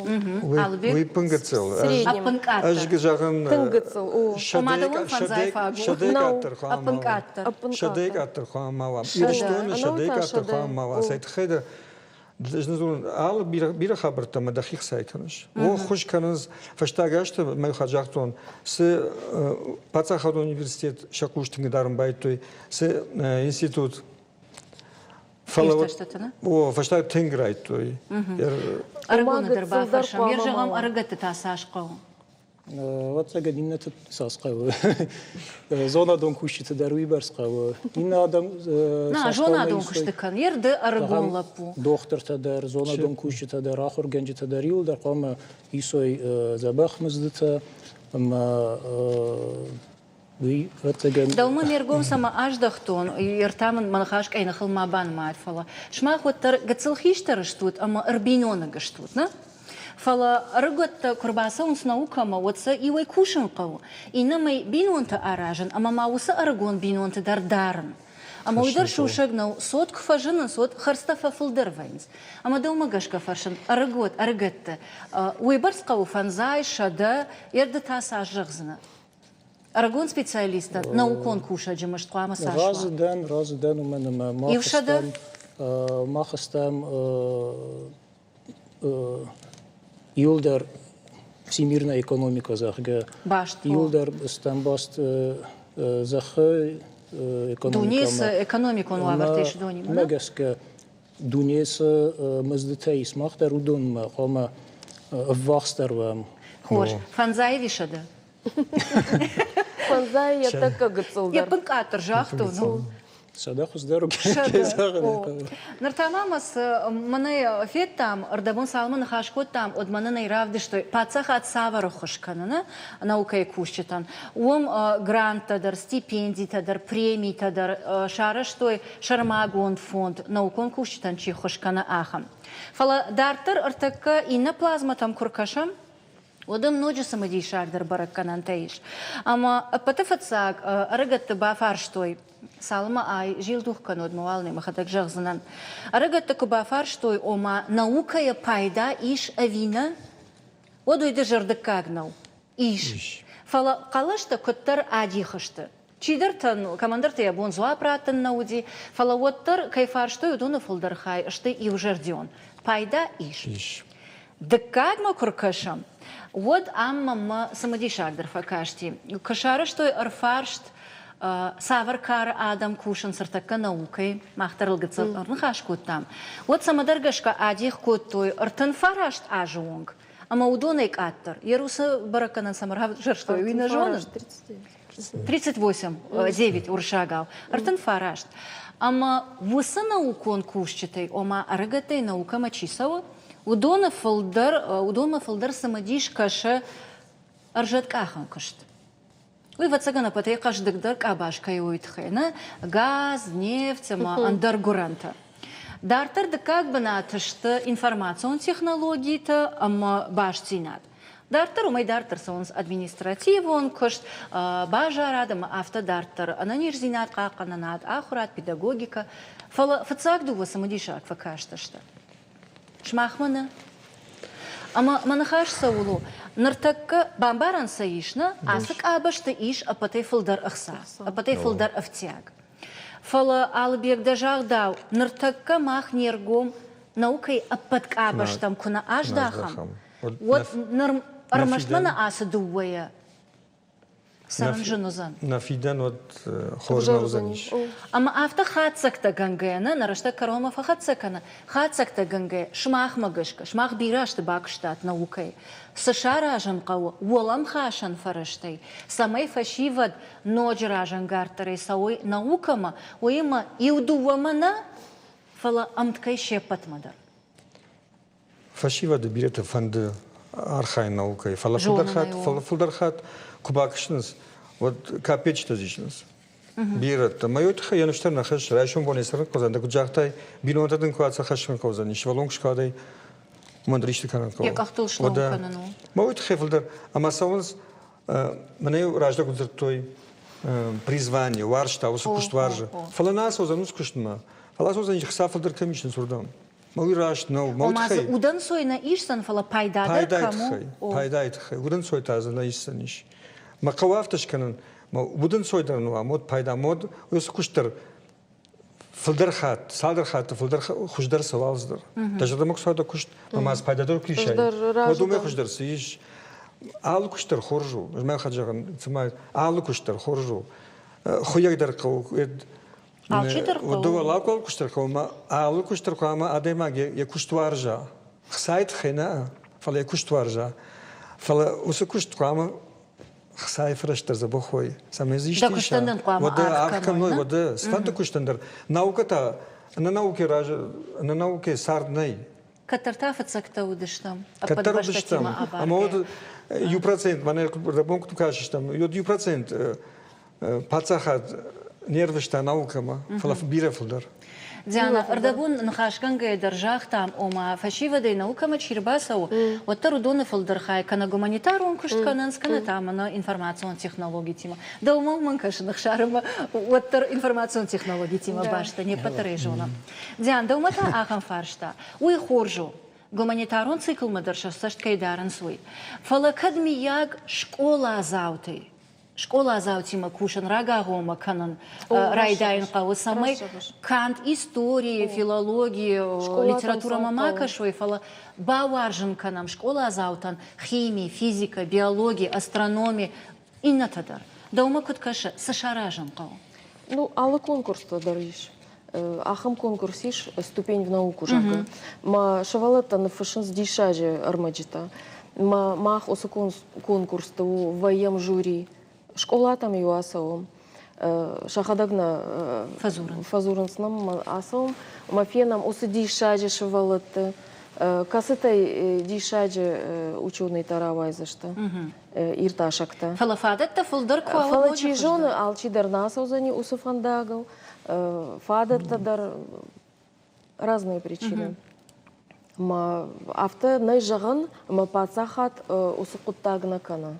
Алыбег? Уый пынгыцыл. Ӕппынкъаддӕр. Ӕз зӕгъын, Тынгыцыл, о. Ома дӕуӕн фӕндзай фаг у? Сӕдӕ къаддӕр хъуамӕ Ӕппынкъаддӕр. Сӕдӕ къаддӕр хъуамӕ уа. Ирыстоны сӕдӕ къаддӕр хъуамӕ уа. Цӕй тыххӕй дӕр ӕз нӕ зонын, алы бирӕ хабӕрттӕ мӕ дӕхи хцай кӕныс. О, ххуыс кӕнынц. Фӕстаг азты мӕ хатт загътон, цы паддзахадон университет сӕ хъус тынг дарын байдыдтой, цы институт. Фӕлӕ о, фӕстаг тынг райдтой. Ӕрыгоны дӕр бафӕрсӕм. Йе зӕгъӕм, ӕрыгӕтты та цас хъӕуы? Ӕвӕццӕгӕн, иннӕты цас хъӕуы. Зонадон кусджыты дӕр уыйбӕрц хъӕуы. Иннӕ адӕм На, зонадон куысты кӕн. Ер ды ӕрыгон лӕппу. Дохтыртӕ дӕр, зонадон кусджытӕ дӕр, ахуыргӕнджытӕ дӕр иуылдӕр хъуамӕ исой дзӕбӕх мыздытӕ ӕмӕ уый, ӕвӕццӕгӕн. Дӕумӕ ме ргом цӕмӕ аздӕхтон, ӕртӕ мын мӕ ныхас къӕйныхыл ма банымайӕд, фӕлӕ сымах уӕддӕр гыццыл хистӕр стут ӕмӕ ӕрбиноныг стут, нӕ? Фӕлӕ ӕрыгӕттӕ куы рбацӕуынц наукӕмӕ, уӕд сӕ иуӕй кусын хъӕуы, иннӕмӕй бинонтӕ аразын ӕмӕ ма уыцы ӕрыгон бинонты дӕр дарын. Ӕмӕ уый дӕр сусӕг нӕу, цот куы фӕзынынц, уӕд хӕрдзтӕ фӕфылдӕр вӕййынц. Ӕмӕ дӕумӕ гӕсгӕ фӕрсын, ӕрыгон ӕрыгӕтты уыйбӕрц хъӕуы фӕндзай, сӕдӕ, ӕрды та цас зӕгъдзынӕ? Ӕрыгон специалисттӕн наукон кусӕджы мызд хъуамӕ цас уа? Разы дӕн, разы дӕн, уымӕн ӕмӕ Иу сӕдӕ? мах стӕм иуылдӕр всемирная экономика, зӕгъгӕ, баст иуылдӕр стӕм баст зӕххы экономикӕмӕ. Дуне цы экономикон уавӕртӕ ис уыдонимӕ? Мӕ гӕсгӕ дуне цы мыздытӕ ис, мах дӕр уыдонмӕ хъуамӕ ӕввахсдӕр уӕм. Хорз. Фӕндзай ӕви сӕдӕ? Фӕндзай йӕ тӕккӕ гыццылдӕр. Йӕ бынкъаддӕр загътон. Сӕдӕ хуыздӕр у. Ныр та ма мӕ цы мӕнӕ федтам, ӕрдӕбон цалынмӕ ныхас кодтам, уӕд мӕнӕ нӕ равдыстой, паддзахад цавӕр ӕххуыс кӕны наукӕйы кусджытӕн. Уым гранттӕ дӕр, стипендитӕ дӕр, премитӕ дӕр сарӕзтой сӕрмагонд фонд, наукон кусджытӕн чи ххуыс кӕны, ахӕм. Фӕлӕ дарддӕр ӕртӕккӕ иннӕ плазмӕтӕм куы ркӕсӕм, уӕд ӕм ноджы цымыдисагдӕр бӕрӕггӕнӕнтӕ ис. Ӕмӕ ӕппӕты фыццаг ӕрыгӕтты бафарстой, цалынмӕ ай зилдух кӕнод, мӕ уал мӕхӕдӕг зӕгъдзынӕн. Ӕрыгӕтты куы бафарстой, ома наукӕйӕ пайда ис ӕви нӕ, уӕд уый дызӕрдыггаг нӕу. Ис. Фӕлӕ хъӕлӕстӕ куыддӕр адих сты. Чидӕртӕн, кӕмӕндӕрты йӕ бон дзуапп раттын нӕ уыди, фӕлӕ уӕддӕр, кӕй фарстой, уыдоны фылдӕр хай сты иузӕрдион. Пайда ис. Ис. Дыккагмӕ куы ркӕсӕм, уӕд ам мӕнмӕ цымыдисагдӕр фӕкасти. Куы сарӕзтой ӕрфарст, цавӕр кары адӕм кусынц ӕртӕккӕ наукӕйы, мах дӕр ыл гыццыл ӕрныхас кодтам, уӕд цӕмӕдӕр гӕсгӕ адих кодтой 39 азы онг, ӕмӕ уыдонӕй къаддӕр. Йе русы бӕрӕггӕнӕн цӕмӕ равзӕрстой, уый нӕ зонын. 38, 9 уырыссагау, 39. Ӕмӕ уыцы наукон кусджытӕй, ома ӕрыгӕттӕй наукӕмӕ чи цӕуы, уыдоны фылдӕр, уыдонмӕ фылдӕр цымыдис кӕсы ӕрзӕткъахӕн куыст. Уый, ӕвӕццӕгӕн, ӕппӕтӕй хъӕздыгдӕр къабаз кӕй у, уый тыххӕй, нӕ? Газ, нефть ӕмӕ ӕндӕр гуырӕнтӕ. Дарддӕр дыккаг бынаты сты информацион технологитӕ ӕмӕ бастдзинад. Дарддӕр уымӕй дарддӕр цӕуынц административон куыст, базарад ӕмӕ афтӕ дарддӕр ӕнӕниздзинад хъахъхъӕнынад, ахуырад, педагогикӕ. Фӕлӕ фыццаг дыууӕ цымыдисаг фӕкастысты. Сымахмӕ нӕ. Ӕмӕ мӕ ныхас цӕуыл у? Ныртӕккӕ бамбарӕн сӕ ис, нӕ? Ацы къабӕзты ис ӕппӕтӕй фылдӕр ӕхца, ӕппӕтӕй фылдӕр ӕфтиаг. Фӕлӕ, Алыбег, дӕ загъдау, ныртӕккӕ мах не ргом наукӕйы ӕппӕт къабӕзтӕм куы нӕ аздахӕм, уӕд ныр ӕрмӕст мӕнӕ ацы дыууӕйӕ цӕрын зын уыдзӕн. Нӕ фидӕн уӕд хорз нӕ уыдзӕнис. Ӕмӕ афтӕ хатдзӕгтӕгӕнгӕйӕ, нӕ, нӕ рӕстӕг кӕронмӕ фӕхӕццӕ кӕны, хатдзӕгтӕгӕнгӕйӕ, сымахмӕ гӕсгӕ, сымах бирӕ азты бакуыстат наукӕйы, цы саразын хъӕуы уӕлӕмхасӕн фӕрӕзтӕй, цӕмӕй фӕсивӕд ноджы разӕнгарддӕрӕй цӕуой наукӕмӕ, уыимӕ иу-дыууӕмӕ нӕ, фӕлӕ ӕмткӕй се ппӕтмӕ дӕр. Фӕсивӕды бирӕты фӕнды. архайын наукӕйы, фӕлӕ фылдӕр хатт куы бакӕсынц, уӕд капеччытӕ зисынц. Бирӕтӕ. Мӕ уый тыххӕй йӕ ныфс дӕр нӕ хӕссы. Райсом бонӕй цӕрын хъӕудзӕн, дӕ куыд загътай, бинонтӕ дын куы ацӕхӕссын хъӕудзӕн, сывӕллон куы скадӕй, уымӕн дӕр исты кӕнын хъӕуы. Йӕ къӕхтыл слӕууын кӕнын у. Мӕ уый тыххӕй фылдӕр. Ӕмӕ цӕуынц, мӕнӕ-иу раздӕр куыд дзырдтой, призвание, уарзта, уыцы куыст уарзы. Фӕлӕ нӕ ацӕудзӕн уыцы куыстмӕ. Фӕлӕ ацӕудзӕн хца фылдӕр кӕм исынц, уырдӕм. Мӕ уый раст нӕу. Мӕ Ома дзы удӕнцой нӕ исдзӕн, фӕлӕ пайда дӕр кӕм у? Пайдайы тыххӕй. Удӕнцой та дзы нӕ исдзӕн ис. Мӕ хъӕуы афтӕ скӕнын, мӕ удӕнцой дӕр нуа, мод пайда, мод уыцы куыст дӕр фылдӕр хатт, цалдӕр хатты фылдӕр хуыздӕр цӕуа алцыдӕр. Дӕ зӕрдӕмӕ куы цӕуа дӕ куыст, ӕмӕ цы пайда дӕр куы исай, уӕд уымӕй хуыздӕр цы ис. Алы куыст дӕр хорз у. Ӕз мӕ хатт зӕгъын, цыма алы куыст дӕр хорз у. Хуыйӕг дӕр хъӕуы, Алчидӕр хъӕуы. Дыууӕ лӕггол куыст дӕр хъӕуы, алы куыст дӕр хъуамӕ адӕймаг йӕ куыст уарза. Хцайы тыххӕй нӕ, фӕлӕ йӕ куыст уарза. Фӕлӕ уыцы куыст хъуамӕ хцайы фӕрӕзтӕ дзӕбӕх уой, цӕмӕй дзы исты иса. Уӕдӕ аргъ кӕной, уӕдӕ цыфӕнды куыстӕн дӕр. Наукӕ та ӕнӕ наукӕ разы, ӕнӕ наукӕ цард нӕй. Кӕддӕр та фыццӕгтӕ уыдыстӕм. Кӕддӕр уыдыстӕм. Ӕмӕ уӕд 1%, мӕнӕ рабон куыд кастыстӕм, уӕд 1% паддзахад не рвыста наукӕмӕ, фӕлӕ бирӕ фылдӕр. Диана, ӕрдӕбон ныхасгӕнгӕйӕ дӕр загътам, ома фӕсивӕдӕй наукӕмӕ чи рбацӕуы, уӕддӕр уыдоны фылдӕр хай кӕнӕ гуманитарон куыст кӕнынц, кӕнӕ та мӕнӕ информацион технологитимӕ. Дӕумӕ уымӕн кӕсын ӕхсарымӕ, уӕддӕр информацион технологитимӕ баст не ппӕт дӕр ӕй зонӕм. Диан, дӕумӕ та ахӕм фарста. Уый хорз у, гуманитарон циклмӕ дӕр сӕ цӕст кӕй дарынц, уый. Фӕлӕ кӕд миййаг скъоладзаутӕй скъоладзаутимӕ кусын рагагъоммӕ кӕнын райдайын хъӕуы, цӕмӕй канд историйы, филологийы, литературӕмӕ ма кӕсой, фӕлӕ бауарзын кӕнӕм скъоладзаутӕн хими, физикӕ, биологи, астрономи, иннӕтӕ дӕр. Дӕумӕ куыд кӕсы, цы саразын хъӕуы? Ну, алы конкурстӕ дӕр ис. Ахӕм конкурс ис «Ступень в науку», зӕгъгӕ. Мӕ сывӕллӕттӕ ныффыссынц диссаджы ӕрмӕджытӕ. Мӕ мах уыцы конкурсты вӕййӕм жюри. Скъолатӕм-иу ацӕуӕм. Сӕхӕдӕг нӕ фӕдзурынц нӕм, ацӕуӕм ӕмӕ фенӕм уыцы диссаджы сывӕллӕтты, кӕцытӕй диссаджы ученыйтӕ рауайдзысты. Иртасӕгтӕ. Фӕлӕ фадӕттӕ фылдӕр куы уа, Фӕлӕ чи зоны, алчидӕр нӕ ацӕудзӕни уыцы фӕндагыл. Фадӕттӕ дӕр разные причины. Ӕмӕ афтӕ нӕй зӕгъӕн, ӕмӕ паддзахад уыцы хъуыддаг нӕ кӕны.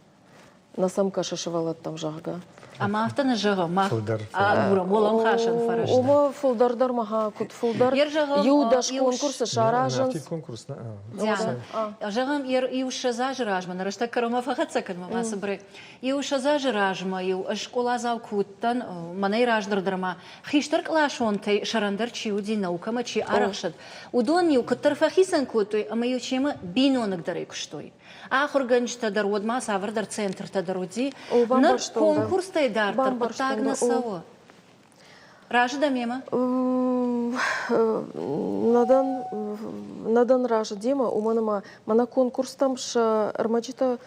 Нӕ сӕм кӕсы сывӕллӕттӕм, зӕгъгӕ. Ӕмӕ афтӕ нӕ зӕгъӕм, мах агурӕм уӕлӕмхасӕн фӕрӕзтӕ. Ома фылдӕр дӕр ма куыд фылдӕр, иу-дӕс конкурсы саразынц. конкурс нӕ. Диана, зӕгъӕм, иу-ссӕдз азы размӕ, нӕ рӕстӕг кӕронмӕ фӕхӕццӕ кӕнынмӕ ма цыбырӕй, иу-ссӕдз азы размӕ-иу ӕз скъоладзау куы уыдтӕн, мӕнӕй раздӕр дӕр ма хистӕр къласонтӕй сӕрӕндӕр чи уыди, наукӕмӕ чи арӕхсыд, уыдон-иу куыддӕр фӕхицӕн кодтой ӕмӕ-иу семӕ биноныгдӕрӕй куыстой. Ахуыргӕнджытӕ дӕр уӕдмӕ цавӕрдӕр центртӕ дӕр уыди. Ныр конкурстӕй дарддӕр хъуыддаг нӕ цӕуы. Разы дӕ мемӕ? Нӕ дӕн, нӕ дӕн разы демӕ, уымӕн ӕмӕ мӕнӕ конкурстӕм сӕ ӕрмӕджытӕ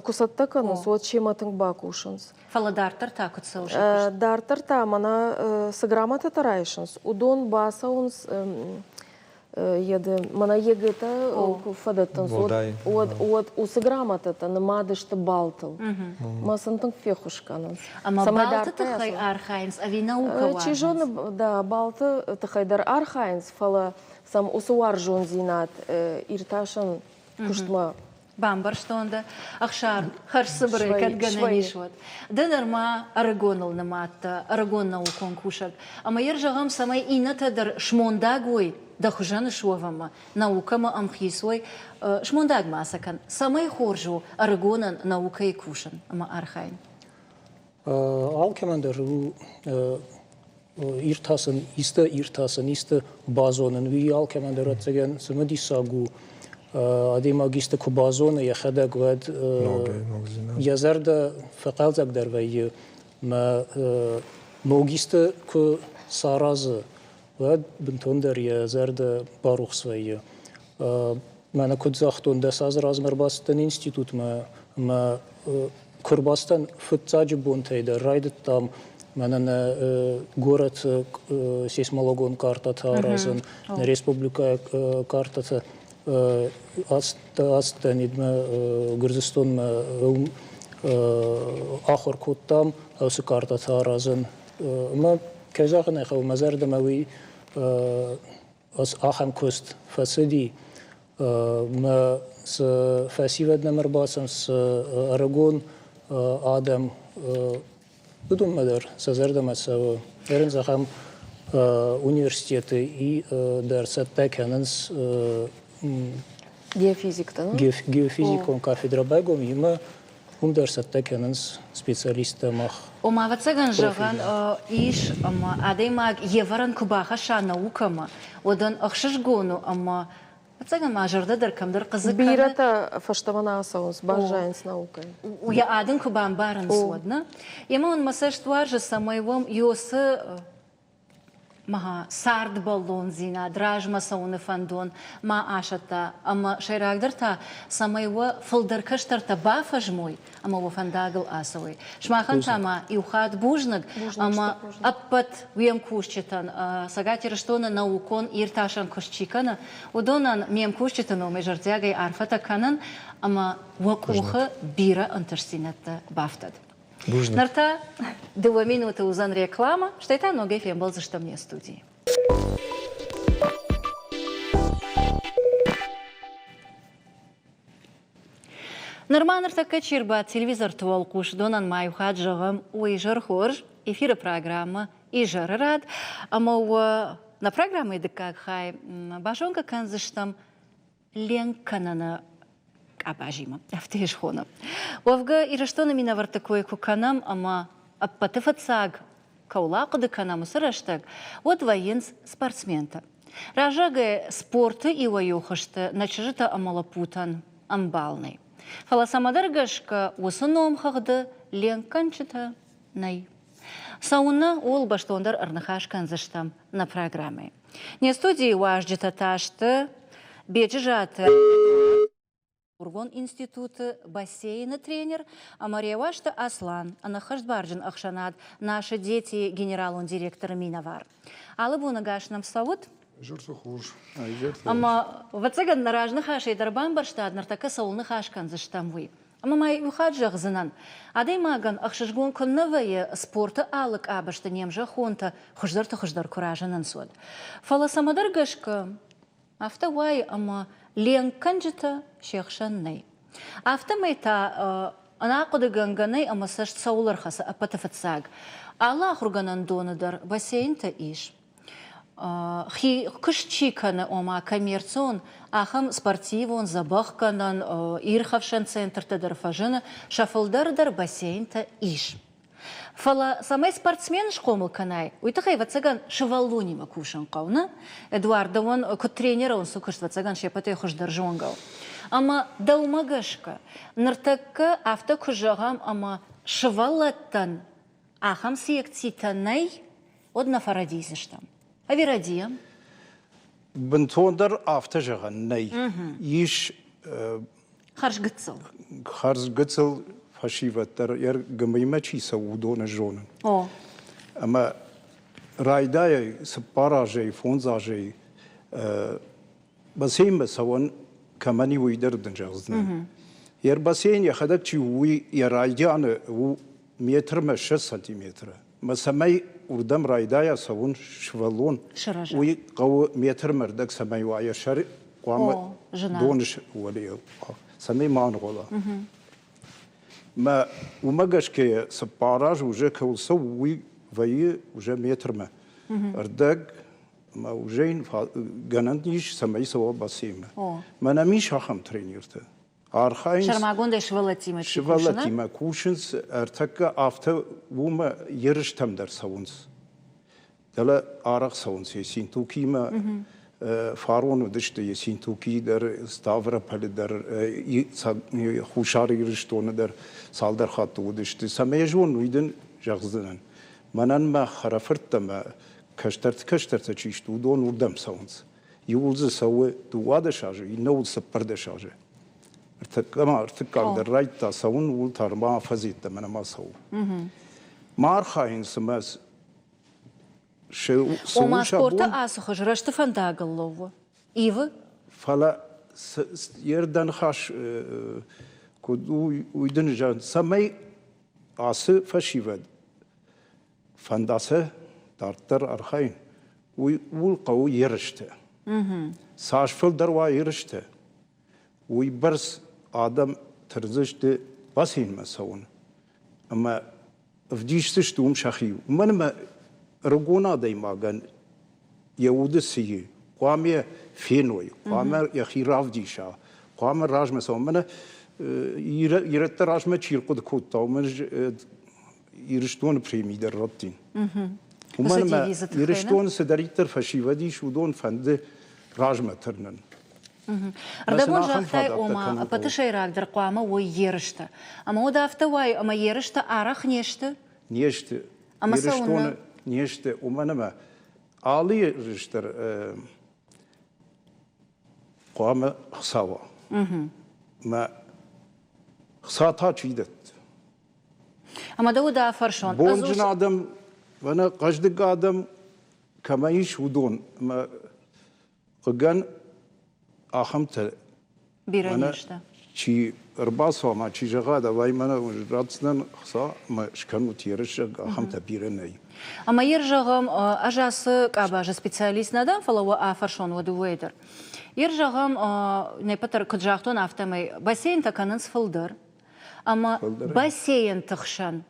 куы цӕттӕ кӕнынц, уӕд семӕ тынг бакусынц. Фӕлӕ дарддӕр та куыд цӕуы сӕ куыст? Дарддӕр та мӕнӕ цы грамотӕтӕ райсынц, уыдон бацӕуынц мӕнӕ ЕГЭ-тӕ куы фӕдӕттынц, уӕд, уӕд уыцы грамотӕтӕ нымад сты балтыл. Мӕ сын тынг феххуыс кӕнынц. Ӕмӕ балты тыххӕй архайынц ӕви наукӕ уарзынц? Чи зоны, да, балты тыххӕй дӕр архайынц, фӕлӕ сӕм уыцы уарзондзинад иртасӕн куыстмӕ Бамбӕрстон дӕ, Ӕхсар, хӕрзцыбырӕй кӕд гӕнӕн ис, уӕд. Ды нырма ӕрыгоныл нымадтӕ, ӕрыгон наукон кусӕг. Ӕмӕ йӕ зӕгъӕм, цӕмӕй иннӕтӕ дӕр смондаг уой, дӕ хуызӕн суӕвӕмӕ, наукӕмӕ ӕмхиц уой, смондаг ма сӕ кӕн. Цӕмӕй хорз у ӕрыгонӕн наукӕйы кусын ӕмӕ архайын? Алкӕмӕн дӕр у иртасын, исты иртасын, исты базонын, уый алкӕмӕн дӕр ӕцӕгӕн цымыдисаг у. Адӕймаг исты куы базоны йӕхӕдӕг, уӕд йӕ зӕрдӕ фӕхъӕлдзӕгдӕр вӕййы. Мӕ ног исты куы саразы, уӕд бынтондӕр йӕ зӕрдӕ барухс вӕййы. Мӕнӕ куыд загътон, 10 азы размӕ ӕрбацыдтӕн институтмӕ ӕмӕ куы ӕрбацыдтӕн фыццаджы бонтӕй дӕр райдыдтам мӕнӕ нӕ горӕты сейсмологон картӕтӕ аразын, нӕ республикӕйы картӕтӕ. Ацыдтӕн идмӕ Гуырдзыстонмӕ уым ахуыр кодтам уыцы картӕтӕ аразын. Ӕмӕ, кӕй зӕгъын ӕй хъӕуы, мӕ зӕрдӕмӕ уый ахӕм куыст фӕцыди. Мӕ цы фӕсивӕд нӕм ӕрбацӕуынц, цы ӕрыгон адӕм, уыдонмӕ дӕр сӕ зӕрдӕмӕ цӕуы. Ерын зӕгъӕм, университеты и дӕр цӕттӕ кӕнынц Геофизиктӕ, Геофизикон кафедрӕ байгом имӕ уым дӕр цӕттӕ кӕнынц специалисттӕ мах. Ома, ӕвӕццӕгӕн, зӕгъӕн ис, ӕмӕ адӕймаг йе вӕрӕн куы бахӕсса наукӕмӕ, уӕд ын ӕхсызгон у ӕмӕ ӕцӕгӕн ма зӕрдӕ дӕр кӕмдӕр хъыдзы кӕны. Бирӕтӕ фӕстӕмӕ нӕ ацӕуынц, баззайынц наукӕйы. Йӕ адӕм куы бамбарынц, уӕд нӕ. Емӕ уын мӕ цӕст уарзы, цӕмӕй уӕм Иосы цардбӕллондзинад, размӕ цӕуыны фӕндон ма асӕтта ӕмӕ сӕйрагдӕр та, цӕмӕй уӕ фылдӕр кӕстӕртӕ бафӕзмой ӕмӕ уӕ фӕндагыл ацӕуой. Сымахӕн та ма иу хатт бузныг ӕмӕ ӕппӕт уе мкусджытӕн, Цӕгат Ирыстоны наукон иртасӕн куыст чи кӕны, уыдонӕн ме мкусджыты номӕй зӕрдиагӕй арфӕтӕ кӕнын ӕмӕ уӕ къухы бирӕ ӕнтыстдзинӕдтӕ бафтӕд. Бузныг. Ныр та дыууӕ минуты уыдзӕн реклама, стӕй та ногӕй фембӕлдзыстӕм не студийы. Нырма ныртӕккӕ чи рбадт телевизорты уӕлхъус, уыдонӕн ма иу хатт зӕгъӕм, уый изӕр хорз, эфиры программӕ «Изӕры рад» ӕмӕ уӕ нӕ программӕйы дыккаг хай базонгӕ кӕндзыстӕм ленк кӕныны къабазимӕ, афтӕ йӕ схонӕм. Уӕвгӕ, Ирыстоны минӕвӕртты кой куы кӕнӕм ӕмӕ ӕппӕты фыццаг кӕуыл ахъуыды кӕнӕм уыцы рӕстӕг, уӕд вӕййынц спортсментӕ. Раззагӕй спорты иуӕй-иу хуызты нӕ чызджытӕ ӕмӕ лӕппутӕн ӕмбал нӕй. Фӕлӕ цӕмӕдӕр гӕсгӕ уыцы номхыгъды ленкгӕнджытӕ нӕй. Цӕуыннӕ, ууыл бӕстондӕр ӕрныхас кӕндзыстӕм нӕ программӕйы. Не студийы уазджытӕ та сты Беджызаты Ургон институты бассейны тренер ӕмӕ Реуазты Аслан, ӕнӕххӕстбарджын ӕхсӕнад «Наши дети» генералон директоры минӕвар. Алы боны гас нӕм цӕут. Изӕрты хорз. Ӕмӕ, ӕвӕццӕгӕн, нӕ разныхасӕй дӕр бамбӕрстат, ныртӕккӕ цӕуыл ныхас кӕндзыстӕм, уый. Ӕмӕ ма иу хатт зӕгъдзынӕн, адӕймагӕн ӕхсызгон куыннӕ вӕййы спорты алы къабӕзты не мзӕххонтӕ хуыздӕрты хуыздӕр куы разынынц, уӕд. Фӕлӕ цӕмӕдӕр гӕсгӕ Афтӕ уайы, ӕмӕ ленкгӕнджытӕ се хсӕн нӕй. Афтӕмӕй та ӕнӕахъуыдыгӕнгӕ нӕй ӕмӕ цӕст цӕуыл ӕрхӕцы ӕппӕты фыццаг. Алы ахуыргӕнӕндоны дӕр бассейнтӕ ис. Хи куыст чи кӕны, ома коммерцион, ахӕм спортивон, дзӕбӕхгӕнӕн, ирхӕфсӕн центртӕ дӕр фӕзыны, сӕ фылдӕр дӕр бассейнтӕ ис. Фӕлӕ цӕмӕй спортсмен схъомыл кӕнай, уый тыххӕй, ӕвӕццӕгӕн, сывӕллонимӕ кусын хъӕуы, нӕ? Эдуард, дӕуӕн куыд тренерон цы куыст, ӕвӕццӕгӕн, се ппӕтӕй хуыздӕр зонгӕ у. Ӕмӕ дӕумӕ гӕсгӕ, ныртӕккӕ афтӕ куы зӕгъӕм, ӕмӕ сывӕллӕттӕн ахӕм секцитӕ нӕй, уӕд нӕ фӕрӕдийдзыстӕм. Ӕви рӕдийӕм? Бынтондӕр афтӕ зӕгъӕн нӕй. Ис Хӕрзгыццыл. Хӕрзгыццыл фӕсивӕд дӕр йӕ гымыймӕ чи цӕуы, уыдоны зонын. О. Ӕмӕ райдайӕй цыппар азӕй, фондз азӕй бассейнмӕ цӕуӕн кӕмӕн и, уый дӕр дын зӕгъдзынӕн. Йӕ бассейн йӕхӕдӕг чи у, уый йӕ райдианы у метрмӕ 6 сантиметры. Мӕ цӕмӕй уырдӕм райдайа цӕуын сывӕллон, уый хъӕуы метрмӕ рдӕг цӕмӕй уа йӕ сӕр хъуамӕ доны уӕлейыл, цӕмӕй ма аныгъуыла. Мӕ уымӕ гӕсгӕ цыппар азы уже кӕуыл цӕуы, уый вӕййы уже метрмӕ ӕрдӕг ӕмӕ уже йын гӕнӕн ис, цӕмӕй цӕуа бассейнмӕ. Мӕнӕ ис ахӕм тренертӕ. Архайынц. Сӕрмагондӕй сывӕллӕттимӕ чи Сывӕллӕттимӕ кусынц, ӕртӕккӕ афтӕ уымӕ ерыстӕм дӕр цӕуынц. Дӕлӕ арӕх цӕуынц Есинтукимӕ. Фарон уыдысты Есинтукийы дӕр, Ставрополы дӕр, Хуссар Ирыстоны дӕр цалдӕр хатты уыдысты. Цӕмӕй зон, уый дын зӕгъдзынӕн. Мӕнӕн мӕ хӕрӕфырттӕ мӕ кӕстӕрты кӕстӕртӕ чи сты, уыдон уырдӕм цӕуынц. Иуыл дзы цӕуы 12 азы, иннӕуыл 14 азы. Ӕртыккаг ӕртыккаг дӕр райдыдта цӕуын, ууыл та ма афӕдз йеддӕмӕ нӕма цӕуы. Ма архайынц ӕмӕ Ома спорты ацы хуыз рӕзты фӕндагыл лӕууы? Ивы? Фӕлӕ Йе рдӕ ныхас куыд у, уый дын зӕгъын, цӕмӕй ацы фӕсивӕд фӕнда сӕ дарддӕр архайын, уый ууыл хъӕуы ерыстӕ. Цас фылдӕр уа ерыстӕ, уый бӕрц адӕм тырдзысты бассейнмӕ цӕуын ӕмӕ ӕвдисдзысты уым сӕхи. Уымӕн ӕмӕ ӕрыгон адӕймагӕн йӕ уды цы и, хъуамӕ феной, хъуамӕ йӕхи равдиса, хъуамӕ размӕ цӕуа. Мӕнӕ ирӕттӕ размӕ чи рхъуыды кодта, уымӕн Ирыстоны преми дӕр раттин. Уымӕн ӕмӕ Ирыстоны цыдӕриддӕр фӕсивӕд ис, уыдон фӕнды размӕ тырнын. Ӕрдӕбон загътай, ома, ӕппӕты сӕйрагдӕр хъуамӕ уой ерыстӕ. Ӕмӕ уӕд афтӕ уайы, ӕмӕ ерыстӕ арӕх не сты? Не сты. Ӕмӕ Ирыстоны не сты, уымӕн ӕмӕ алы ерыс дӕр хъуамӕ хца уа. Мӕ хца та чи дӕтты? Ӕмӕ дӕ уд афӕрсон. Бонджын адӕм, мӕнӕ хъӕздыг адӕм кӕмӕ ис, уыдон. Ӕмӕ хъыгӕн ахӕмтӕ бирӕ не сты. Чи ӕрбацӕуа ма чи зӕгъа, давай мӕнӕ ратдзынӕн хца ӕмӕ скӕнут ерыс, ахӕмтӕ бирӕ нӕй. Ӕмӕ ер зӕгъӕм, ӕз ацы къабазы специалист нӕ дӕн, фӕлӕ уӕ афӕрсон уӕ дыууӕйы дӕр. Ер зӕгъӕм, не ппӕт куыд загътон, афтӕмӕй бассейнтӕ кӕнынц фылдӕр. Ӕмӕ бассейнты хсӕн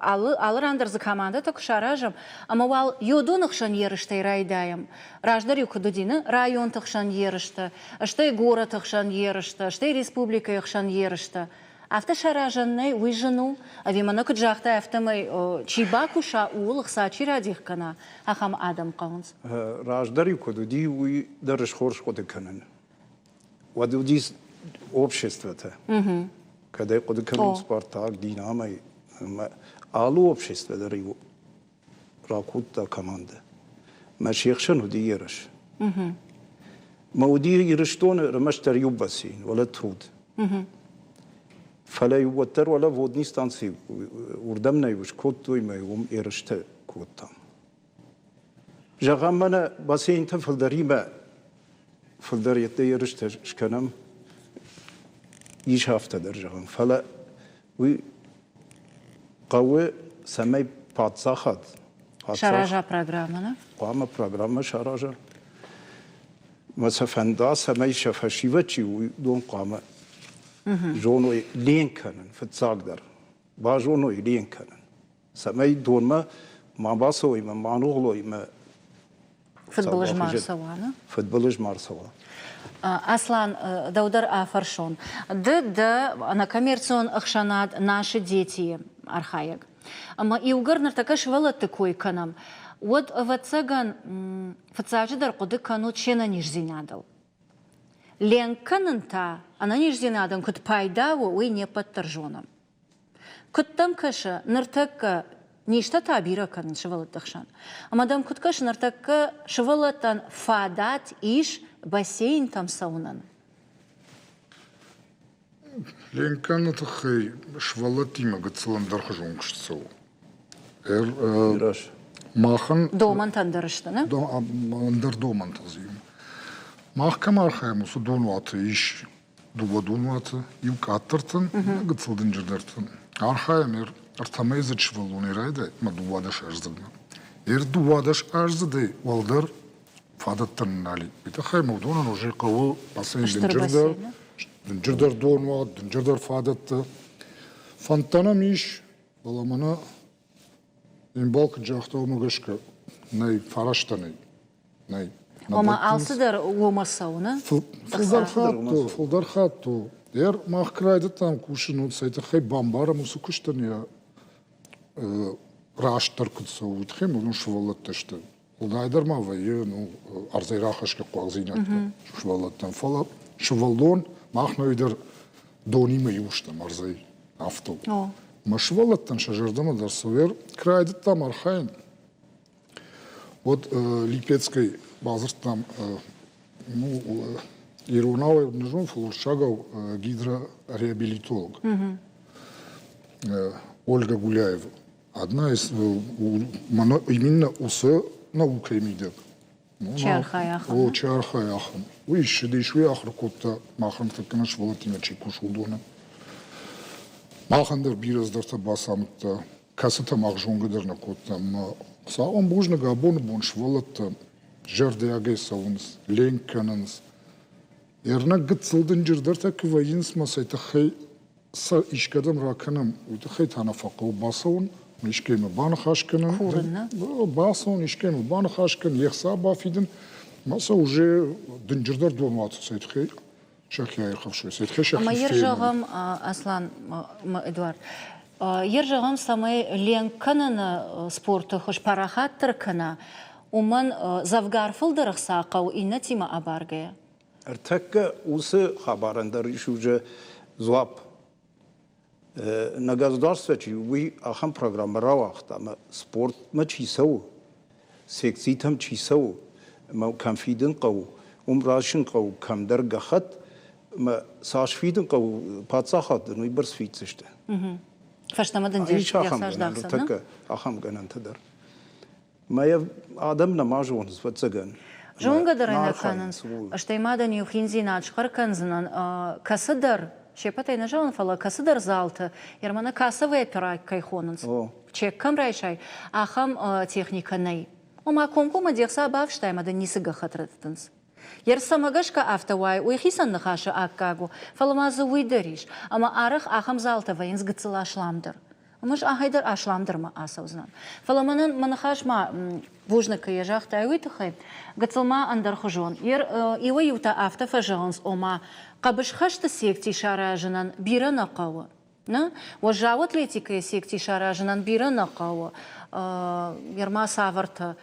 алы, алы ран дӕр дзы командӕтӕ куы саразӕм, ӕмӕ уал йодоны хсӕн ерыстӕй райдайӕм. Раздӕр-иу куыд уыди, ны районты хсӕн ерыстӕ, стӕй горӕты хсӕн ерыстӕ, стӕй республикӕйы хсӕн ерыстӕ. Афтӕ саразӕн нӕй, уый зын у, ӕви мӕнӕ куыд загътай, афтӕмӕй чи бакуса, ууыл ӕхца чи радих кӕна, ахӕм адӕм хъӕуынц. Раздӕр-иу куыд уыди, уый дӕр схорз хъуыды кӕнын. Уӕд уыдис обществотӕ. Кӕд ӕй хъуыды кӕнон Спартак, Динамӕй, алы общество дӕр иу ракодта командӕ. Мӕ се хсӕн уыди ерыс. Мӕ уыди Ирыстоны ӕрмӕстдӕр иу бассейн, уӕлӕ Труд. Фӕлӕ уӕддӕр уӕлӕ водный станци уырдӕм нӕ скодтой мӕ уым ерыстӕ кодтам. Зӕгъӕм, мӕнӕ бассейнтӕ фылдӕримӕ фылдӕр йеддӕ ерыстӕ скӕнӕм, ис афтӕ дӕр зӕгъӕм. Фӕлӕ уый хъӕуы, цӕмӕй паддзахад сараза программӕ, нӕ? Хъуамӕ программӕ сараза. Мӕ сӕ фӕнда, цӕмӕй сӕ фӕсивӕд чи у, уыдон хъуамӕ зоной ленк кӕнын фыццагдӕр, базоной ленк кӕнын. Цӕмӕй донмӕ ма бацӕуой ӕмӕ ма аныгъуылой ӕмӕ Фыдбылыз ма рцӕуа, нӕ? Фыдбылыз ма рцӕуа. Аслан, дӕу дӕр афӕрсон. Ды дӕ ӕнӕкоммерцион ӕхсӕнад «Наши дети» архайӕг. Ӕмӕ иугӕр ныртӕккӕ сывӕллӕтты кой кӕнӕм, уӕд, ӕвӕццӕгӕн, фыццаджыдӕр хъуыды кӕнут се нӕниздзинадыл. Ленк кӕнын та ӕнӕниздзинадӕн куыд пайда у, уый не ппӕт дӕр зонӕм. Куыд дӕм кӕсы, ныртӕккӕ низтӕ та бирӕ кӕнынц сывӕллӕтты хсӕн. Ӕмӕ дӕм куыд кӕсы, ныртӕккӕ сывӕллӕттӕн фадат ис бассейнтӕм цӕуынӕн? Ленкӕны тыххӕй сывӕллӕттимӕ гыццыл ӕндӕрхуызон куыст цӕуы. Махӕн домӕнтӕ ӕндӕр сты, нӕ? Ӕндӕр домӕнтӕ дзы Мах кӕм архайӕм, уыцы донуаты ис дыууӕ донуаты, иу къаддӕртӕн, гыццыл дынджырдӕртӕн. Архайӕм ӕртӕмӕйдзыд сывӕллонӕй райдай ӕмӕ 12-аздзыдмӕ. Эр 12-аздзыдӕй уӕлдӕр фадӕттӕ нал и. Уый тыххӕй ма уыдонӕн уже хъӕуы бассейн дынджырдӕр, дынджырдӕр донуат, дынджырдӕр фадӕттӕ. Фӕндтӕ нӕм ис, фӕлӕ мӕнӕ Ӕмбал куыд загъта, уымӕ гӕсгӕ нӕй, фӕрӕзтӕ нӕй. Нӕй. Ома алцыдӕр уомӕ цӕуы, нӕ? Фылдӕр хатт у, фылдӕр хатт у. Ер мах куы райдыдтам кусын, уӕд цӕй тыххӕй бамбарӕм уыцы куыстӕн йӕ растдӕр куыд цӕуы, уый тыххӕй уыдон сывӕллӕттӕ сты. Уӕлдайдӕр ма вӕййы ну, ӕрдзӕй рахӕсгӕ хъуагдзинӕдтӕ сывӕллӕттӕн. Фӕлӕ сывӕллон мах ныридӕр донимӕ иу стӕм ӕрдзӕй афтӕ у. Мӕ сывӕллӕттӕн сӕ зӕрдӕмӕ дӕр цавӕр куы райдыдтам архайын, уӕд Липецкӕй бадзырдтам ну, иронау не зонын, фӕлӕ уырыссагау гидрореабилитолог Ольга Гуляева. Одна из, именно уыцы наукӕйы мидӕг. Чи архайы ахӕм? О, чи архайы ахӕм. Уый ссыдис, уый ахуыр кодта махӕн тӕккӕ сывӕллӕттимӕ чи кусы, уыдоны. Махӕн дӕр бирӕ цыдӕртӕ бацамыдта, кӕцытӕ мах зонгӕ дӕр нӕ кодтам. Хуыцауӕн бузныг, абоны бон сывӕллӕттӕ зӕрдиагӕй цӕуынц, ленк кӕнынц. Ӕрнӕг гыццыл дынджырдӕртӕ куы вӕййынц мӕ сӕ тыххӕй сӕ искӕдӕм ракӕнӕм, уый тыххӕй та нӕ фӕхъӕуы бацӕуын, искӕимӕ баныхас кӕнын. Курын, нӕ? Бацӕуын, искӕимӕ баныхас кӕнын, йе хца бафидын, ӕмӕ сӕ уже дынджырдӕр донуаты сӕ тыххӕй сӕхи аирхӕфсой, сӕ тыххӕй сӕхи Ӕмӕ йе зӕгъӕм, Аслан, Эдуард, йе зӕгъӕм, цӕмӕй ленк кӕныны спорты хуыз парахатдӕр кӕна, уымӕн дзӕвгар фылдӕр ӕхца хъӕуы иннӕтимӕ абаргӕйӕ. Ӕртӕккӕ уыцы хабарӕн дӕр ис уже дзуапп. Нӕ государство чи, уый ахӕм программӕ рауагъта, ӕмӕ спортмӕ чи цӕуы, секцитӕм чи цӕуы, ӕмӕ кӕм фидын хъӕуы, уым райсын хъӕуы кӕмдӕр гӕххӕтт, ӕмӕ цас фидын хъӕуы паддзахад дын уыйбӕрц фиддзысты. Фӕстӕмӕ дын де саздӕхдзӕн, ахӕм гӕнӕнтӕ дӕр. Мӕ адӕм нӕма зонынц, ӕвӕццӕгӕн. Зонгӕ дӕр ӕй нӕ кӕнынц. Стӕй ма дын иу хиндзинад схъӕр кӕндзынӕн, кӕцыдӕр, се ппӕтӕй нӕ зӕгъын, фӕлӕ кӕцыдӕр залты, Ерманы кассовый операг кӕй хонынц, чек кӕм райсай, ахӕм техникӕ нӕй. Ома комкоммӕ де хца бафстай ӕмӕ дын ницы гӕххӕтт раттынц. Йе рцӕмӕ гӕсгӕ афтӕ уайы, уый хицӕн ныхасы аккаг у, фӕлӕ ма дзы уый дӕр ис, ӕмӕ арӕх ахӕм залтӕ вӕййынц гыццыл асламдӕр. Ӕмӕ ӕз ахӕй дӕр асламдӕрмӕ ацӕудзынӕн. Фӕлӕ мӕнӕн мӕ ныхас ма бузныг кӕй загътай, уый тыххӕй гыццыл ма ӕндӕрхуызон. Иуӕй-иутӕ афтӕ фӕзӕгъынц, ома хъӕбысхӕсты секци саразынӕн бирӕ нӕ хъӕуы. Нӕ? Уӕззау атлетикӕйы секци саразынӕн бирӕ нӕ хъӕуы. Ерма цавӕртӕ,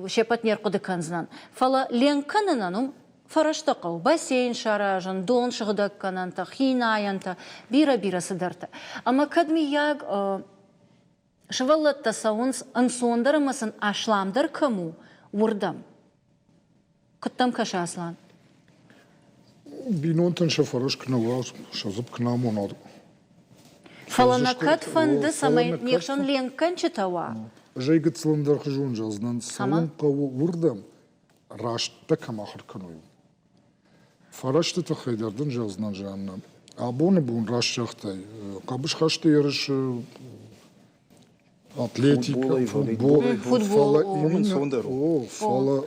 се ппӕт не рхъуыды кӕндзынӕн. Фӕлӕ ленк кӕнынӕн уым фӕрӕзтӕ хъӕуы. Бассейн саразын, дон сыгъдӕггӕнӕнтӕ, хинайӕнтӕ, бирӕ-бирӕ цыдӕртӕ. Ӕмӕ кӕд, мыййаг, сывӕллӕттӕ цӕуынц ӕнцондӕр ӕмӕ сын асламдӕр кӕм у, уырдӕм. Куыд дӕм кӕсы, Аслан? Бинонтӕн сӕ фӕрӕз куы нӕ уа, сӕ дзыпп куы нӕ амона. Фӕлӕ нӕ кӕд фӕнды, цӕмӕй не хсӕн ленкгӕнджытӕ уа? Ӕз ӕй гыццыл ӕндӕрхуызон зӕгъдзынӕн, цӕуын хъӕуы уырдӕм, раст дӕ кӕм ахуыр кӕной. Фӕрӕзты тыххӕй дӕр дын зӕгъдзынӕн, Жаннӕ. Абоны бон раст загътай, хъӕбысхӕсты ерысы атлетикӕ, футбол, фӕлӕ именно, о, фӕлӕ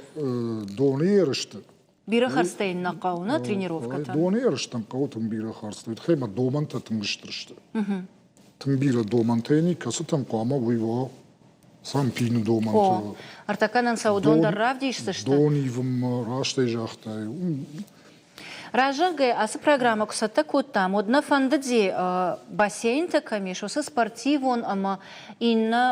доны ерысты Бирӕ хӕрдзтӕ йын нӕ хъӕуы, нӕ тренировкӕтӕ? Доны ерыстӕн хъӕуы тынг бирӕ хӕрдзтӕ, уый тыххӕй мӕ домӕнтӕ тынг стыр сты. Тынг бирӕ домӕнтӕ йын и, кӕцытӕн хъуамӕ уый уа Сампины домӕнтӕ. О, ӕртӕккӕнӕн сӕ уыдон дӕр равдисдзысты. Дон ивынмӕ, раст ӕй загътай. Раззагӕй ацы программӕ куы цӕттӕ кодтам, уӕд нӕ фӕндыди бассейнтӕ кӕм ис, уыцы спортивон ӕмӕ иннӕ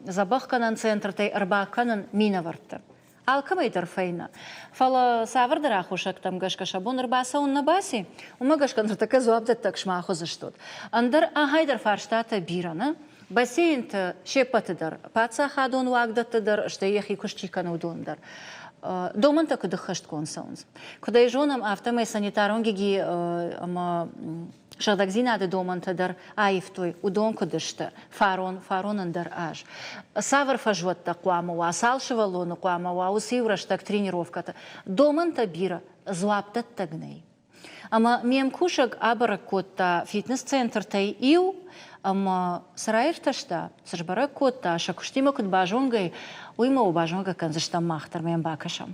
дзӕбӕхгӕнӕн центртӕй ӕрбакӕнын минӕвӕртты. Алкӕмӕй дӕр фӕйнӕ. Фӕлӕ цавӕрдӕр аххосӕгтӕм гӕсгӕ сӕ бон ӕрбацӕуын нӕ баци, уымӕ гӕсгӕ ныртӕккӕ дзуапдӕттӕг сымах уыдзыстут. Ӕндӕр ахӕйдӕр фарстатӕ бирӕ, нӕ? Бассейнты се ппӕты дӕр, паддзахадон уагдӕтты дӕр, стӕй йӕхи куыст чи кӕны, уыдон дӕр. Домӕнтӕ куыд ӕххӕстгонд цӕуынц? Куыд ӕй зонӕм, афтӕмӕй санитарон гиги ӕмӕ сыгъдӕгдзинады домӕнтӕ дӕр аивтой, уыдон куыд сты фарон, фарон ӕндӕр аз. Цавӕр фӕзуӕттӕ хъуамӕ уа, цал сывӕллоны хъуамӕ уа уыцы иу рӕстӕг тренировкӕты? Домӕнтӕ бирӕ, дзуапдӕттӕг нӕй. Ӕмӕ ме мкусӕг абӕрӕг кодта фитнес-центртӕй иу ӕмӕ цы раиртӕста, цы сбӕрӕг кодта, сӕ куыстимӕ куыд базонгӕ, уый ма базонгӕ кӕндзыстӕм мах дӕр мӕм бакӕсӕм.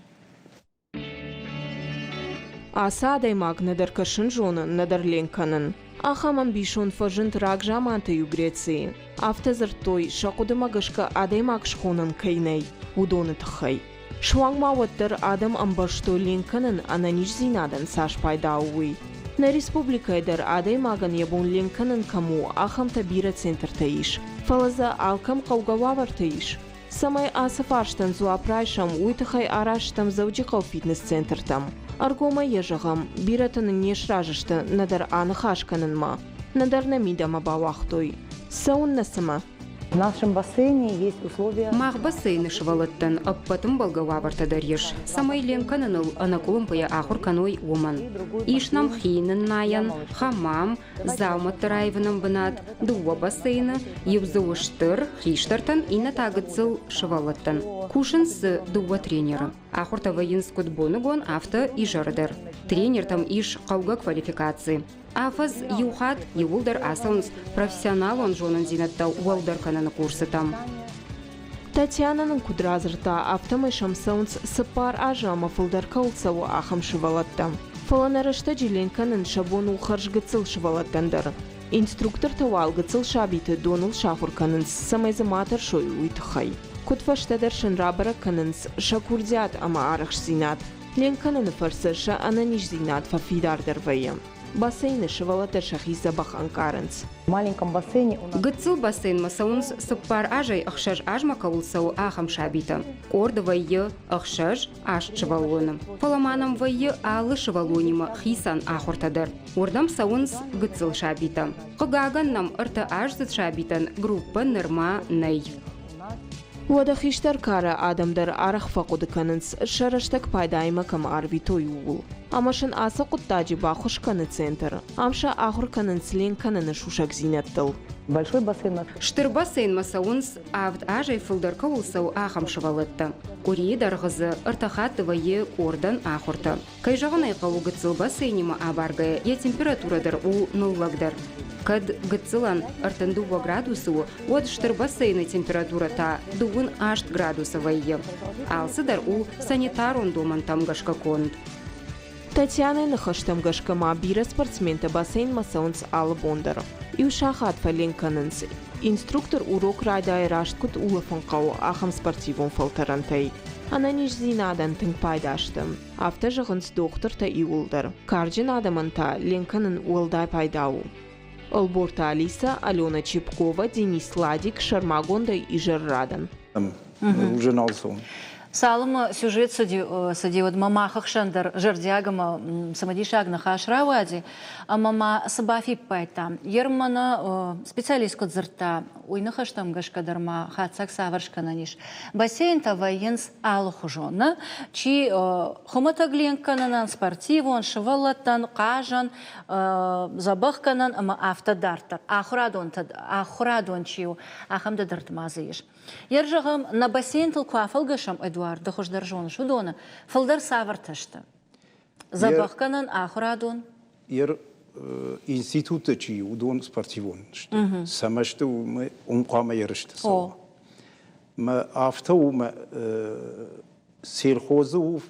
Ацы адӕймаг нӕдӕр кӕсын зоны, нӕдӕр ленк кӕнын. Ахӕм ӕмбисонд фӕзынд рагзаманты-иу Грецийы. Афтӕ дзырдтой, сӕ хъуыдымӕ гӕсгӕ адӕймаг схонӕн кӕй нӕй, уыдоны тыххӕй. Суанг ма уӕддӕр адӕм ӕмбӕрстой ленк кӕнын ӕнӕниздзинадӕн цас пайда у, уый. Нӕ республикӕйы дӕр адӕймагӕн йӕ бон ленк кӕнын кӕм у, ахӕмтӕ бирӕ центртӕ ис. Фӕлӕ дзы алкӕм хъӕугӕ уавӕртӕ ис. Цӕмӕй ацы фарстӕн дзуапп райсӕм, уый тыххӕй арӕзтам Дзӕуджыхъӕуы фитнес-центртӕм. Ӕргомӕй йӕ зӕгъӕм, бирӕтӕ нын не сразы сты нӕдӕр аныхас кӕнынмӕ, нӕдӕр нӕ мидӕмӕ бауагътой. Цӕуыннӕ цымӕ? В нашем бассейне есть условия. Мах бассейны сывӕллӕттӕн ӕппӕт ӕмбӕлгӕ уавӕртӕ дӕр ис, цӕмӕй ленк кӕныныл ӕнӕкъуылымпыйӕ ахуыр кӕной, уымӕн. Ис нӕм хи ныннайӕн, хамам, дзаумӕтты раивынӕн бынат, дыууӕ бассейны, иу дзы у стыр, хистӕртӕн, иннӕ та гыццыл сывӕллӕттӕн. Кусынц дзы дыууӕ тренеры. Ахуыртӕ вӕййынц куыд боныгон, афтӕ изӕры дӕр. Тренертӕм ис хъӕугӕ квалификаци. Афӕдз иу хатт иууылдӕр ацӕуынц профессионалон зонындзинӕдтӕ уӕлдӕр кӕныны курсытӕм. Татьянӕ нын куыд радзырдта, афтӕмӕй сӕм цӕуынц цыппар азы ӕмӕ фылдӕр кӕуыл цӕуы, ахӕм сывӕллӕттӕ. Фӕлӕ нӕ рӕстӕджы ленк кӕнын сӕ бон у хӕрз гыццыл сывӕллӕттӕн дӕр. Инструктортӕ уал гыццыл сабиты доныл сахуыр кӕнынц, цӕмӕй дзы ма тӕрсой, уый тыххӕй. Куыд фӕстӕдӕр сын рабӕрӕг кӕнынц сӕ курдиат ӕмӕ арӕхстдзинад. Ленк кӕныны фӕрцы сӕ ӕнӕниздзинад фӕфидардӕр вӕййы. Бассейны сывӕллӕттӕ сӕхи дзӕбӕх ӕнкъарынц. маленьком бассейне у нас Гыццыл бассейнмӕ цӕуынц цыппар азӕй ӕхсӕз азмӕ кӕуыл цӕуы, ахӕм сабитӕ. Къорды вӕййы ӕхсӕз, аст сывӕллоны. Фӕлӕ ма нӕм вӕййы алы сывӕллонимӕ хицӕн ахуыртӕ дӕр. Уырдӕм цӕуынц гыццыл сабитӕ. Хъыгагӕн нӕм ӕртӕаздзыд сабитӕн группӕ нырма нӕй. Уӕдӕ хистӕр кары адӕм дӕр арӕх фӕхъуыды кӕнынц, сӕ рӕстӕг пайдаимӕ кӕм арвитой, ууыл. Ӕмӕ сын ацы хъуыддаджы баххуыс кӕны центр. Ам сӕ ахуыр кӕнынц ленк кӕныны сусӕгдзинӕдтыл. Большой бассейн. Стыр бассейнмӕ цӕуынц, авд азӕй фылдӕр кӕуыл цӕуы, ахӕм сывӕллӕттӕ. Къуырийы дӕргъы дзы ӕртӕ хатты вӕййы къордӕн ахуыртӕ. Кӕй зӕгъын ӕй хъӕуы, гыццыл бассейнимӕ абаргӕйӕ йӕ температурӕ дӕр у ныллӕгдӕр. Кӕд гыццылӕн 32 градусы у, уӕд стыр бассейны температурӕ та дыууын аст градусы вӕййы. Алцыдӕр у санитарон домӕнтӕм гӕсгӕ конд. Татьянӕйы ныхӕстӕм гӕсгӕ ма бирӕ спортсментӕ бассейнмӕ цӕуынц алы бон дӕр. Иу сахат фӕленк кӕнынц. Инструктор урок райдайы раст куыд улӕфын хъӕуы, ахӕм спортивон фӕлтӕрӕнтӕй. Ӕнӕниздзинадӕн тынг пайда сты. Афтӕ зӕгъынц дохтыртӕ иууылдӕр. Карджын адӕмӕн та ленк кӕнын уӕлдай пайда у. Ӕлборты Алиса, Алена Чепкова, Денис Ладик сӕрмагондӕй изӕррадӕн. Уже нал цӕуын. Цалынмӕ сюжет цыди, уӕдмӕ мах ӕхсӕн дӕр зӕрдиаг ӕмӕ цымыдисаг ныхас рауади. Ӕмӕ ма цы бафиппайдтам? Йе рмӕнӕ специалист куыд дзырдта, уый ныхӕстӕм гӕсгӕ дӕр ма хатдзӕг цавӕр скӕнӕн ис. Бассейнтӕ вӕййынц алыхуызон, нӕ? Чи хуымӕтӕг ленк кӕнынӕн, спортивон, сывӕллӕттӕн, хъазӕн, дзӕбӕхгӕнӕн ӕмӕ афтӕ дарддӕр. Ахуырадон чи у, ахӕм дӕр ма дзы ис. Йер зӕгъӕм, нӕ бассейнтыл куы афӕлгӕсӕм, Эдуард, ды хуыздӕр зоныс уыдоны, фылдӕр цавӕртӕ сты? Дзӕбӕхгӕнӕн, ахуырадон? Йер институтты чи, уыдон спортивон сты. Цӕмӕ сты, уым хъуамӕ ерысты цӕуа. Мӕ афтӕ у, мӕ сельхозы у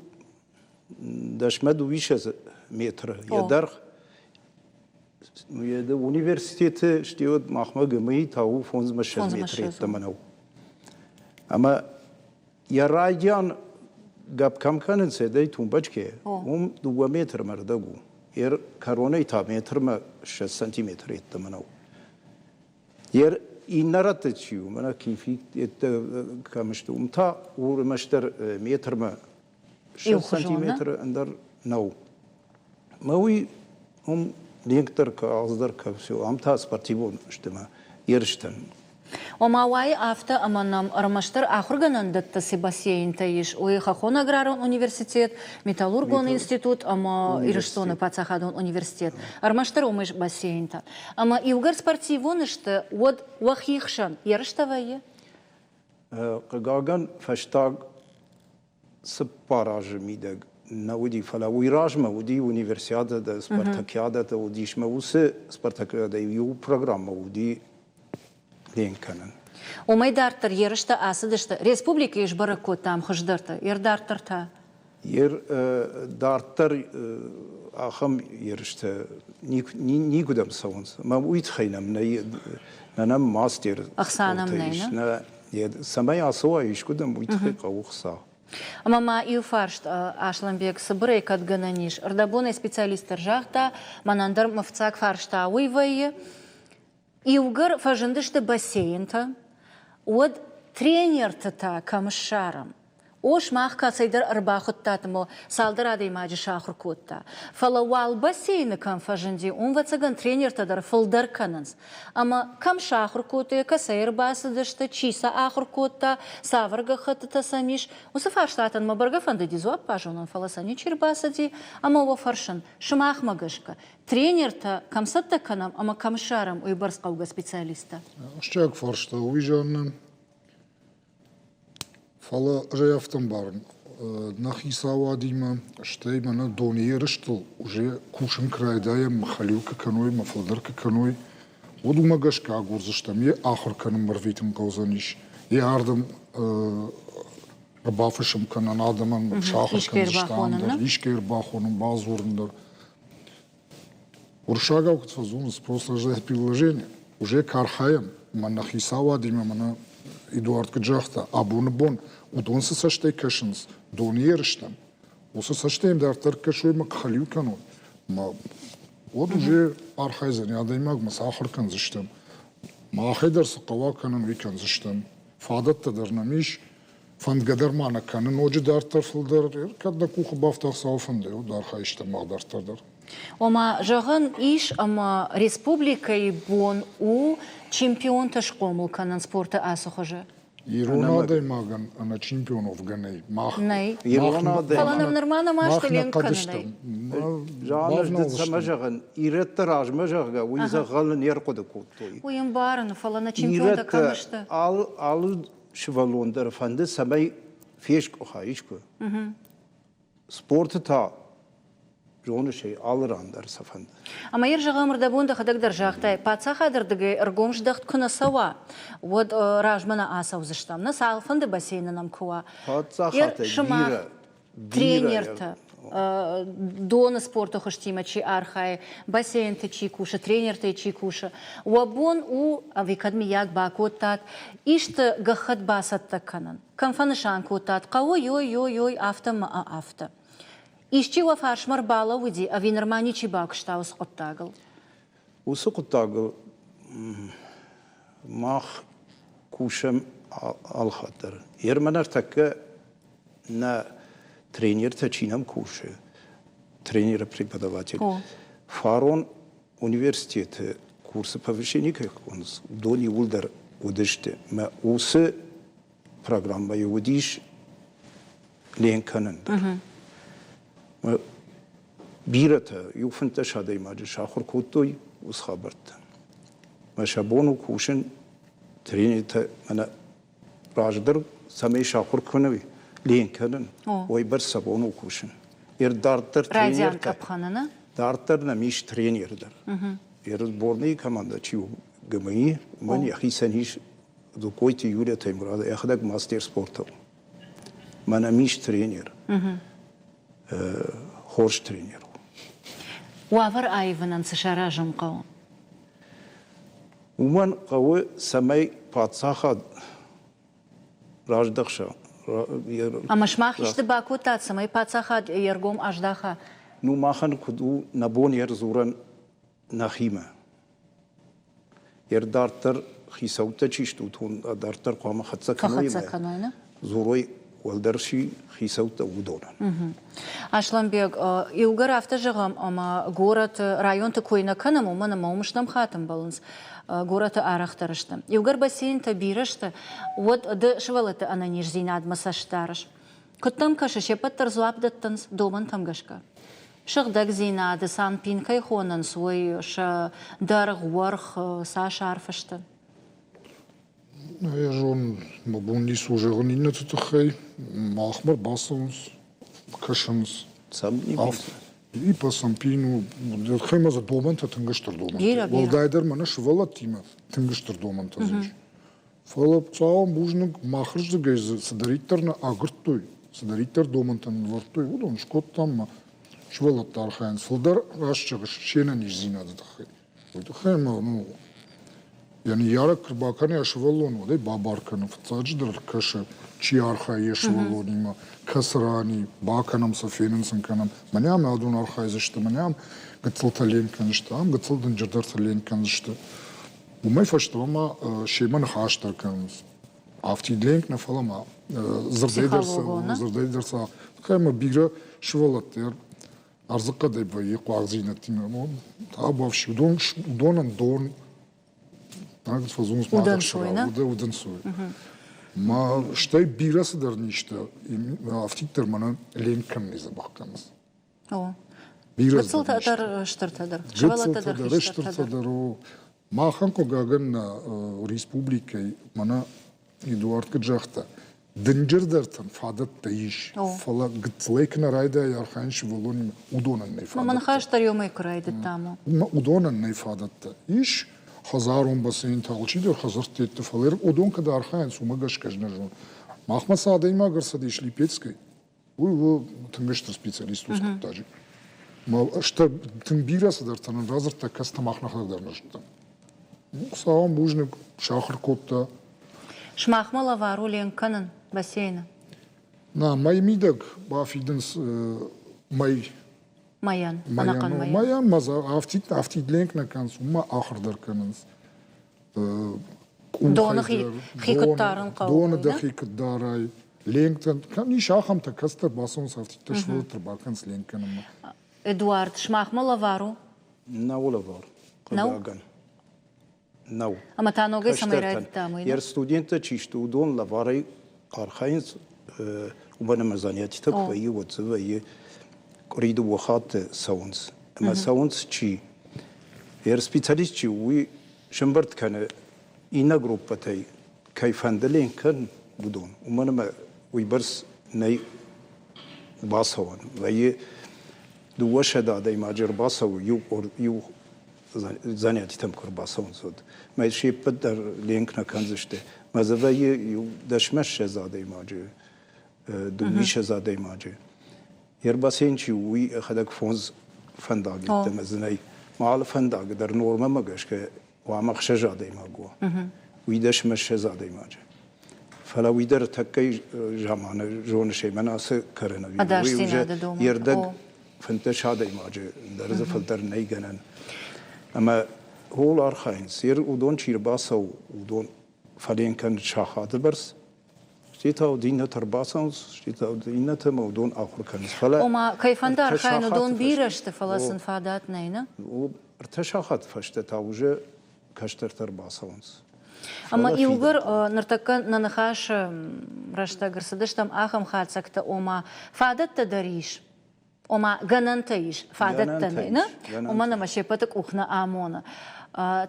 дӕсмӕ дыууиссӕдз метры йӕ дӕргъ. Университеты стӕй махмӕ ГМИ та у фондзмӕ ссӕдз метры йеддӕмӕ нӕу. Ӕмӕ йӕ райдиан гӕпп кӕм кӕнынц, эдӕй тумбочке, уым дыууӕ метрмӕ рдӕг у. Йӕ кӕронӕй та метрмӕ 20 сантиметры йеддӕмӕ нӕу. Йе иннӕ рӕтты чи у, мӕнӕ кифи кӕм сты, уым та у ӕрмӕстдӕр метрмӕ 60 сантиметры ӕндӕр нӕу. Мӕ уый уым ленк дӕр калдз дӕр кӕ все, ам та спортивон сты мӕ ерыстӕн. Ома уайы афтӕ, ӕмӕ нӕм ӕрмӕстдӕр ахуыргӕнӕндӕттӕ цы бассейнтӕ ис, уый Хӕххон аграрон университет, Металлургон институт ӕмӕ Ирыстоны паддзахадон университет. Ӕрмӕстдӕр уым ис бассейнтӕ. Ӕмӕ иугӕр спортивон сты, уӕд уӕхи хсӕн ерыстӕ вӕййы? Хъыгагӕн, фӕстаг цыппар азы мидӕг нӕ уыди, фӕлӕ уый размӕ уыди универсиадӕтӕ, спартакиадӕтӕ уыдис мӕ уыцы спартакиадӕйы иу программӕ уыди ленк кӕнын. Уымӕй дарддӕр ерыстӕ ацыдысты республикӕйы сбӕрӕг кодтам хуыздӕртӕ. Ер дарддӕр та? Ер дарддӕр ахӕм ерыстӕ никуыдӕм цӕуынц. Мӕ уый тыххӕй нӕм нӕй, нӕ нӕм мастер Ӕхца нӕм нӕй, нӕ? Цӕмӕй ацӕуа искуыдӕм, уый тыххӕй хъӕуы хца. Ӕмӕ ма иу фарст, Аслӕнбег, цыбырӕй кӕд гӕнӕн ис? Ӕрдӕбонӕй специалист дӕр загъта, мӕнӕн дӕр мӕ фыццаг фарста уый вӕййы. Иугӕр фӕзындысты бассейнтӕ, уӕд тренерты та кӕм ссарӕм? О, сымах кӕцӕйдӕр ӕрбахуыдтат ӕмӕ цалдӕр адӕймаджы сахуыр кодта. Фӕлӕ уал бассейны кӕм фӕзынди, уым, ӕвӕццӕгӕн, тренертӕ дӕр фылдӕр кӕнынц. Ӕмӕ кӕм сахуыр кодтой, кӕцӕй ӕрбацыдысты, чи сӕ ахуыр кодта, цавӕр гӕххӕттытӕ сӕм ис, уыцы фарстатӕн мӕ бӕргӕ фӕндыди дзуапп базонын, фӕлӕ сӕ ничи ӕрбацыди ӕмӕ уӕ фӕрсын, сымахмӕ гӕсгӕ, тренертӕ кӕм цӕттӕ кӕнӕм ӕмӕ кӕм ссарӕм уыйбӕрц хъӕугӕ специалисттӕ? Ахсджиаг фарста уый, Жаннӕ. Фӕлӕ ӕз ӕй афтӕ ӕмбарын, нӕ хицауадимӕ, стӕй мӕнӕ доны ерыстыл уже кусын куы райдайӕм, хӕлиу куы кӕной ӕмӕ фылдӕр куы кӕной, уӕд уымӕ гӕсгӕ агурдзыстӕм, йе ахуыр кӕнынмӕ ӕрвитын хъӕудзӕнис, йе ардӕм ӕрбафысым кӕнӕн адӕмӕн сахуыр кӕндзысты ам дӕр, искӕй ӕрбахонын, бадзурын дӕр. Уырыссагау куыд фӕдзурынц, просто рождает предложение. Уже куы архайӕм, мӕ нӕ хицауадимӕ мӕнӕ Эдуард куыд загъта, абоны бон уыдон цы цӕстӕй кӕсынц доны ерыстӕм, уыцы цӕстӕй йӕм дарддӕр кӕсой мӕ хӕлиу кӕной, мӕ уӕд уже архайдзӕни адӕймагмӕ цы ахуыр кӕндзыстӕм. Махӕй дӕр цы хъӕуа кӕнын, уый кӕндзыстӕм. Фадӕттӕ дӕр нӕм ис, Фӕндгӕ дӕр ма нӕ кӕны ноджы дарддӕр фылдӕр, кӕд нӕ къухы бафта Хуыцауы фӕндӕй, уӕд архайдзыстӕм мах дарддӕр дӕр. Ома, зӕгъӕн ис, ӕмӕ республикӕйы бон у чемпионтӕ схъомыл кӕнын спорты ацы хуызы. Ирон адӕймагӕн ӕнӕ чемпион уӕвгӕ нӕй. Мах нӕй. Фӕлӕ нӕм нырма нӕма сты ленк кӕнынӕй. Жанр цӕмӕ зӕгъын, ирӕтты размӕ, зӕгъгӕ, уый дзӕгъӕлы не рхъуыды кодтой. Уый ӕмбарын, фӕлӕ нӕ чемпионтӕ кӕм сты? Алы сывӕллон дӕр фӕнды, цӕмӕй фескъуыха искуы. Спорты та зоныс ӕй, алы ран дӕр сӕ фӕнды. Ӕмӕ йыр зӕгъӕм, ӕрдӕбон дӕхӕдӕг дӕр загътай, паддзахады рдыгӕй ӕргом здӕхт куы нӕ цӕуа, уӕд размӕ нӕ ацӕудзыстӕм. Нӕ цалфӕнды бассейны нӕм куы уа. Паддзахадӕй бирӕ тренертӕ, доны спорты хуызтимӕ чи архайы, бассейнты чи кусы, тренертӕй чи кусы, уӕ бон у, ӕви кӕд мыййаг бакодтат, исты гӕххӕтт бацӕттӕ кӕнын? Кӕм фӕнысан кодтат, хъӕуы йой-йой-йой, афтӕ мӕ афтӕ. Исчи уӕ фарсмӕ рбалӕууыди ӕви нырма ничи бакуыста уыцы хъуыддагыл? Уыцы хъуыддагыл мах кусӕм алхатт дӕр. Ермӕ ныртӕккӕ нӕ тренертӕ чи нӕм кусы, тренеры-преподаватель, фарон университеты курсы повышение кӕй хонынц, уыдон иууылдӕр уыдысты. Мӕ уыцы программӕйы уыдис ленк кӕнын дӕр. Бирӕтӕ, иу 15 адӕймаджы сахуыр кодтой уыцы хабӕрттӕ. Мӕ сӕ бон у кусын тренертӕ мӕнӕ раздӕр цӕмӕй сахуыр кӕной ленк кӕнын, уыйбӕрц сӕ бон у кусын. Ер дарддӕр тренертӕ, дарддӕр нӕм ис тренер дӕр. Ер сборныйы командӕ чи у ГМИ, уымӕн йӕхицӕн ис Дукойты Юлия Таймураз, йӕхӕдӕг мастер спорта у. Мӕнӕм ис тренер. Хорз тренер у. Уавӕр аивынӕн цы саразын хъӕуы? Уымӕн хъӕуы, цӕмӕй паддзахад раздӕхса. Ӕмӕ сымах исты бакодтат, цӕмӕй паддзахад йе ргом аздаха? Ну, махӕн куыд у нӕ бон йе рдзурӕн нӕхимӕ. Йе дарддӕр хицӕуттӕ чи сты, уыдон дарддӕр хъуамӕ хӕццӕ кӕной ӕмӕ дзурой уӕлдӕр чи хицӕуттӕ, уыдонӕн. Аслӕнбег, иугӕр афтӕ зӕгъӕм, ӕмӕ горӕты, районты кой нӕ кӕнӕм, уымӕн ӕмӕ уым стӕм хатт ӕмбӕлынц, горӕты арӕхдӕр сты. Иугӕр бассейнтӕ бирӕ сты, уӕд ды сывӕллӕтты ӕнӕниздзинадмӕ цӕст дарыс. Куыд дӕм кӕсы, се ппӕт дӕр дзуапп дӕттынц домӕнтӕм гӕсгӕ? Сыгъдӕгдзинады санпин кӕй хонынц, уый сӕ дӕргъ, уӕрх цас арф сты? Ӕз зонын, мӕ бон ницы у зӕгъын иннӕты тыххӕй. Махмӕ рбацӕуынц, кӕсынц. Ипа Сампин у, хӕмӕ дзы домӕнтӕ тынг стыр домӕнтӕ. Уӕлдайдӕр мӕнӕ сывӕллӕттимӕ тынг стыр домӕнтӕ дзы ис. Фӕлӕ Хуыцауӕн бузныг, махырдыгӕй дзы цыдӕриддӕр нӕ агуырдтой, цыдӕриддӕр домӕнтӕ нывӕрдтой, уыдон скодтам ӕмӕ сывӕллӕттӕ архайынц фылдӕр раст зӕгъыс, се нӕниздзинады тыххӕй. Уый тыххӕй ӕмӕ ну, йӕ ныййарӕг куы рбакӕны йӕ сывӕллон, уӕд ӕй бабар кӕны, фыццаджыдӕр кӕсы, чи архайы йӕ сывӕллонимӕ, кӕцы ран и, бакӕнӕм сӕ, фенын сын кӕнӕм. Мӕнӕ ам адон архайдзысты, мӕнӕ ам гыццылтӕ ленк кӕндзысты, ам гыццыл дынджырдӕртӕ ленк кӕндзысты. Уымӕй фӕстӕмӕ ма семӕ ныхас дӕр кӕнынц. Афтид ленк нӕ, фӕлӕ ма дзырдӕй дӕр дзырдӕй дӕр сӕ ӕмӕ бирӕ сывӕллӕттӕ ӕрдзыхъӕдӕй вӕййы хъуагдзинӕдтимӕ. Табуафси, уыдон, уыдонӕн дон фӕдзурынц мадӕхсырау, удӕнцой. Ма стӕй бирӕ цыдӕр низтӕ афтиддӕр мӕнӕ ленк кӕнын дзӕбӕх кӕнынц. Бирӕ Гыццылтӕ дӕр, стыртӕ дӕр. Сывӕллӕттӕ дӕр, хистӕртӕ дӕр. Махӕн, хъыгагӕн, нӕ республикӕйы мӕнӕ Эдуард куыд загъта, дынджырдӕртӕн фадӕттӕ ис, фӕлӕ гыццылӕй куы нӕ райдайа архайын сывӕллонимӕ, уыдонӕн нӕй фадӕттӕ. Мӕ ныхас дӕр иумӕ куы райдыдтам. Уыдонӕн нӕй фадӕттӕ. Ис хӕдзарон бассейнтӕ, алчидӕр хӕдзӕртты йедты, фӕлӕ уыдон куыд архайынц, уымӕ гӕсгӕ ӕз нӕ зонын. Махмӕ цы адӕймаг ӕрцыдис Липецкӕй, уый у тынг стыр специалист уыцы хъуыддаджы. Стыр тынг бирӕ цыдӕртӕ нын радзырдта, кӕцытӕ мах нӕхӕдӕг дӕр нӕ зыдтам. Хуыцауӕн бузныг, сахуыр кодта. Сымахмӕ лӕвар у ленк кӕнын бассейны? Нӕ, мӕй мидӕг бафидынц мӕй. Мӕйӕн, ӕнӕхъӕн мӕйӕн. Мӕйӕн ма афтид, афтид ленк нӕ кӕнынц, уымӕ ахуыр дӕр кӕнынц. Доны хи куыд дарын хъӕуы? Доны дӕхи куыд дарай. Ленктӕн, кӕм ис ахӕмтӕ, кӕцытӕ бацӕуынц афтидтӕ сывӕллӕтты бакӕнынц ленк кӕнынмӕ. Эдуард, сымахмӕ лӕвар у? Нӕу лӕвар, хъыгагӕн. Нӕу. Ӕмӕ та ногӕй цӕмӕй райдыдтам уый? Йе студенттӕ чи сты, уыдон лӕварӕй архайынц, уымӕн ӕмӕ занятитӕ куы вӕййы, уӕд дзы вӕййы къуыри дыууӕ хатты цӕуынц. Ӕмӕ цӕуынц чи? Йе специалист чи у, уый сӕмбырд кӕны иннӕ группӕтӕй кӕй фӕнды ленк кӕнын, уыдон. Уымӕн ӕмӕ уыйбӕрц нӕй бацӕуӕн. Вӕййы 200 адӕймаджы ӕрбацӕуы иу къорд, иу занятитӕм куы ӕрбацӕуынц, уӕд. Мӕ се ппӕт дӕр ленк нӕ кӕндзысты. Мӕ дзы вӕййы иу дӕсмӕ ссӕдз адӕймаджы, дыууиссӕдз адӕймаджы. Йе рбасейн чи у, уый йӕхӕдӕг фондз фӕндаг йеддӕмӕ дзы нӕй. Ма алы фӕндаг дӕр нормӕмӕ гӕсгӕ хъуамӕ ӕхсӕз адӕймаг уа. Уый дӕсмӕ ссӕдз адӕймаджы. Фӕлӕ уый дӕр тӕккӕ заманы зоныс мӕн ацы коронавирус. Уый уже йе рдӕг 15 адӕймаджы дӕр дзы фылдӕр нӕй гӕнӕн. Ӕмӕ ууыл архайынц. Уыдон чи рбацӕуы, уыдон фӕлен кӕнын сахаты бӕрц. Стӕй та уыд иннӕтӕ ӕрбацӕуынц, стӕй та уыд иннӕтӕ ӕмӕ уыдон ахуыр кӕнынц. Фӕлӕ Ома, кӕй фӕнды архайын, уыдон бирӕ сты, фӕлӕ сын фадат нӕй, нӕ? Ӕртӕ сахаты фӕстӕ та уже кӕстӕртӕ ӕрбацӕуынц. Ӕмӕ иугӕр ныртӕккӕ нӕ ныхасы рӕстӕг ӕрцыдыстӕм ахӕм хатдзӕгтӕ, ома фадӕттӕ дӕр ис, ома гӕнӕнтӕ ис, фадӕттӕ нӕй, нӕ? Уымӕн ӕмӕ се ппӕты къух нӕ амоны.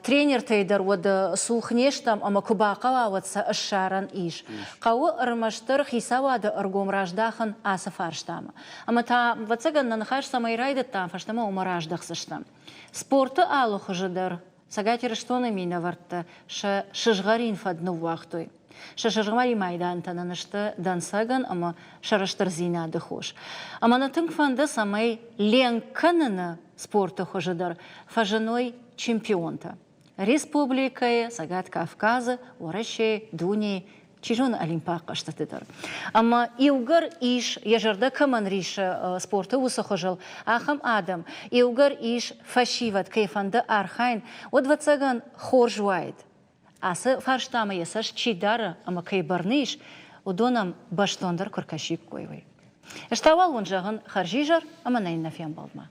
Тренертӕй дӕр уӕд цух не стӕм ӕмӕ куы бахъӕуа, уӕд сӕ ссарӕн ис. Хъӕуы ӕрмӕстдӕр хицауады ӕргом раздахын ацы фарстамӕ. Ӕмӕ та, ӕвӕццӕгӕн, нӕ ныхас цӕмӕй райдыдтам, фӕстӕмӕ уымӕ раздӕхдзыстӕм. Спорты алы хуызы дӕр Цӕгат Ирыстоны минӕвӕрттӕ сӕ сызгъӕрин фӕд ныууагътой. Сӕ сызгъӕрин майдантӕ нын сты дӕнцӕгӕн ӕмӕ сӕрыстырдзинады хос. Ӕмӕ нӕ тынг фӕнды, цӕмӕй ленк кӕныны спорты хуызы дӕр фӕзыной чемпионтӕ. Республикӕйы, Цӕгат Кавказы, Уӕрӕсейы, дунейы чи зоны, олимпаг хъӕзтыты дӕр. Ӕмӕ иугӕр ис, йӕ зӕрдӕ кӕмӕн рисы спорты уыцы хуызыл, ахӕм адӕм, иугӕр ис фӕсивӕд, кӕй фӕнды архайын, уӕд, ӕвӕццӕгӕн, хорз уаид, ацы фарстамӕ йӕ цӕст чи дары ӕмӕ кӕй бӕрны ис, уыдон ӕм бӕстондӕр куы ркӕсиккой, уый. Ӕз та уал уын зӕгъын хӕрзизӕр ӕмӕ нӕ иннӕ фембӕлдмӕ.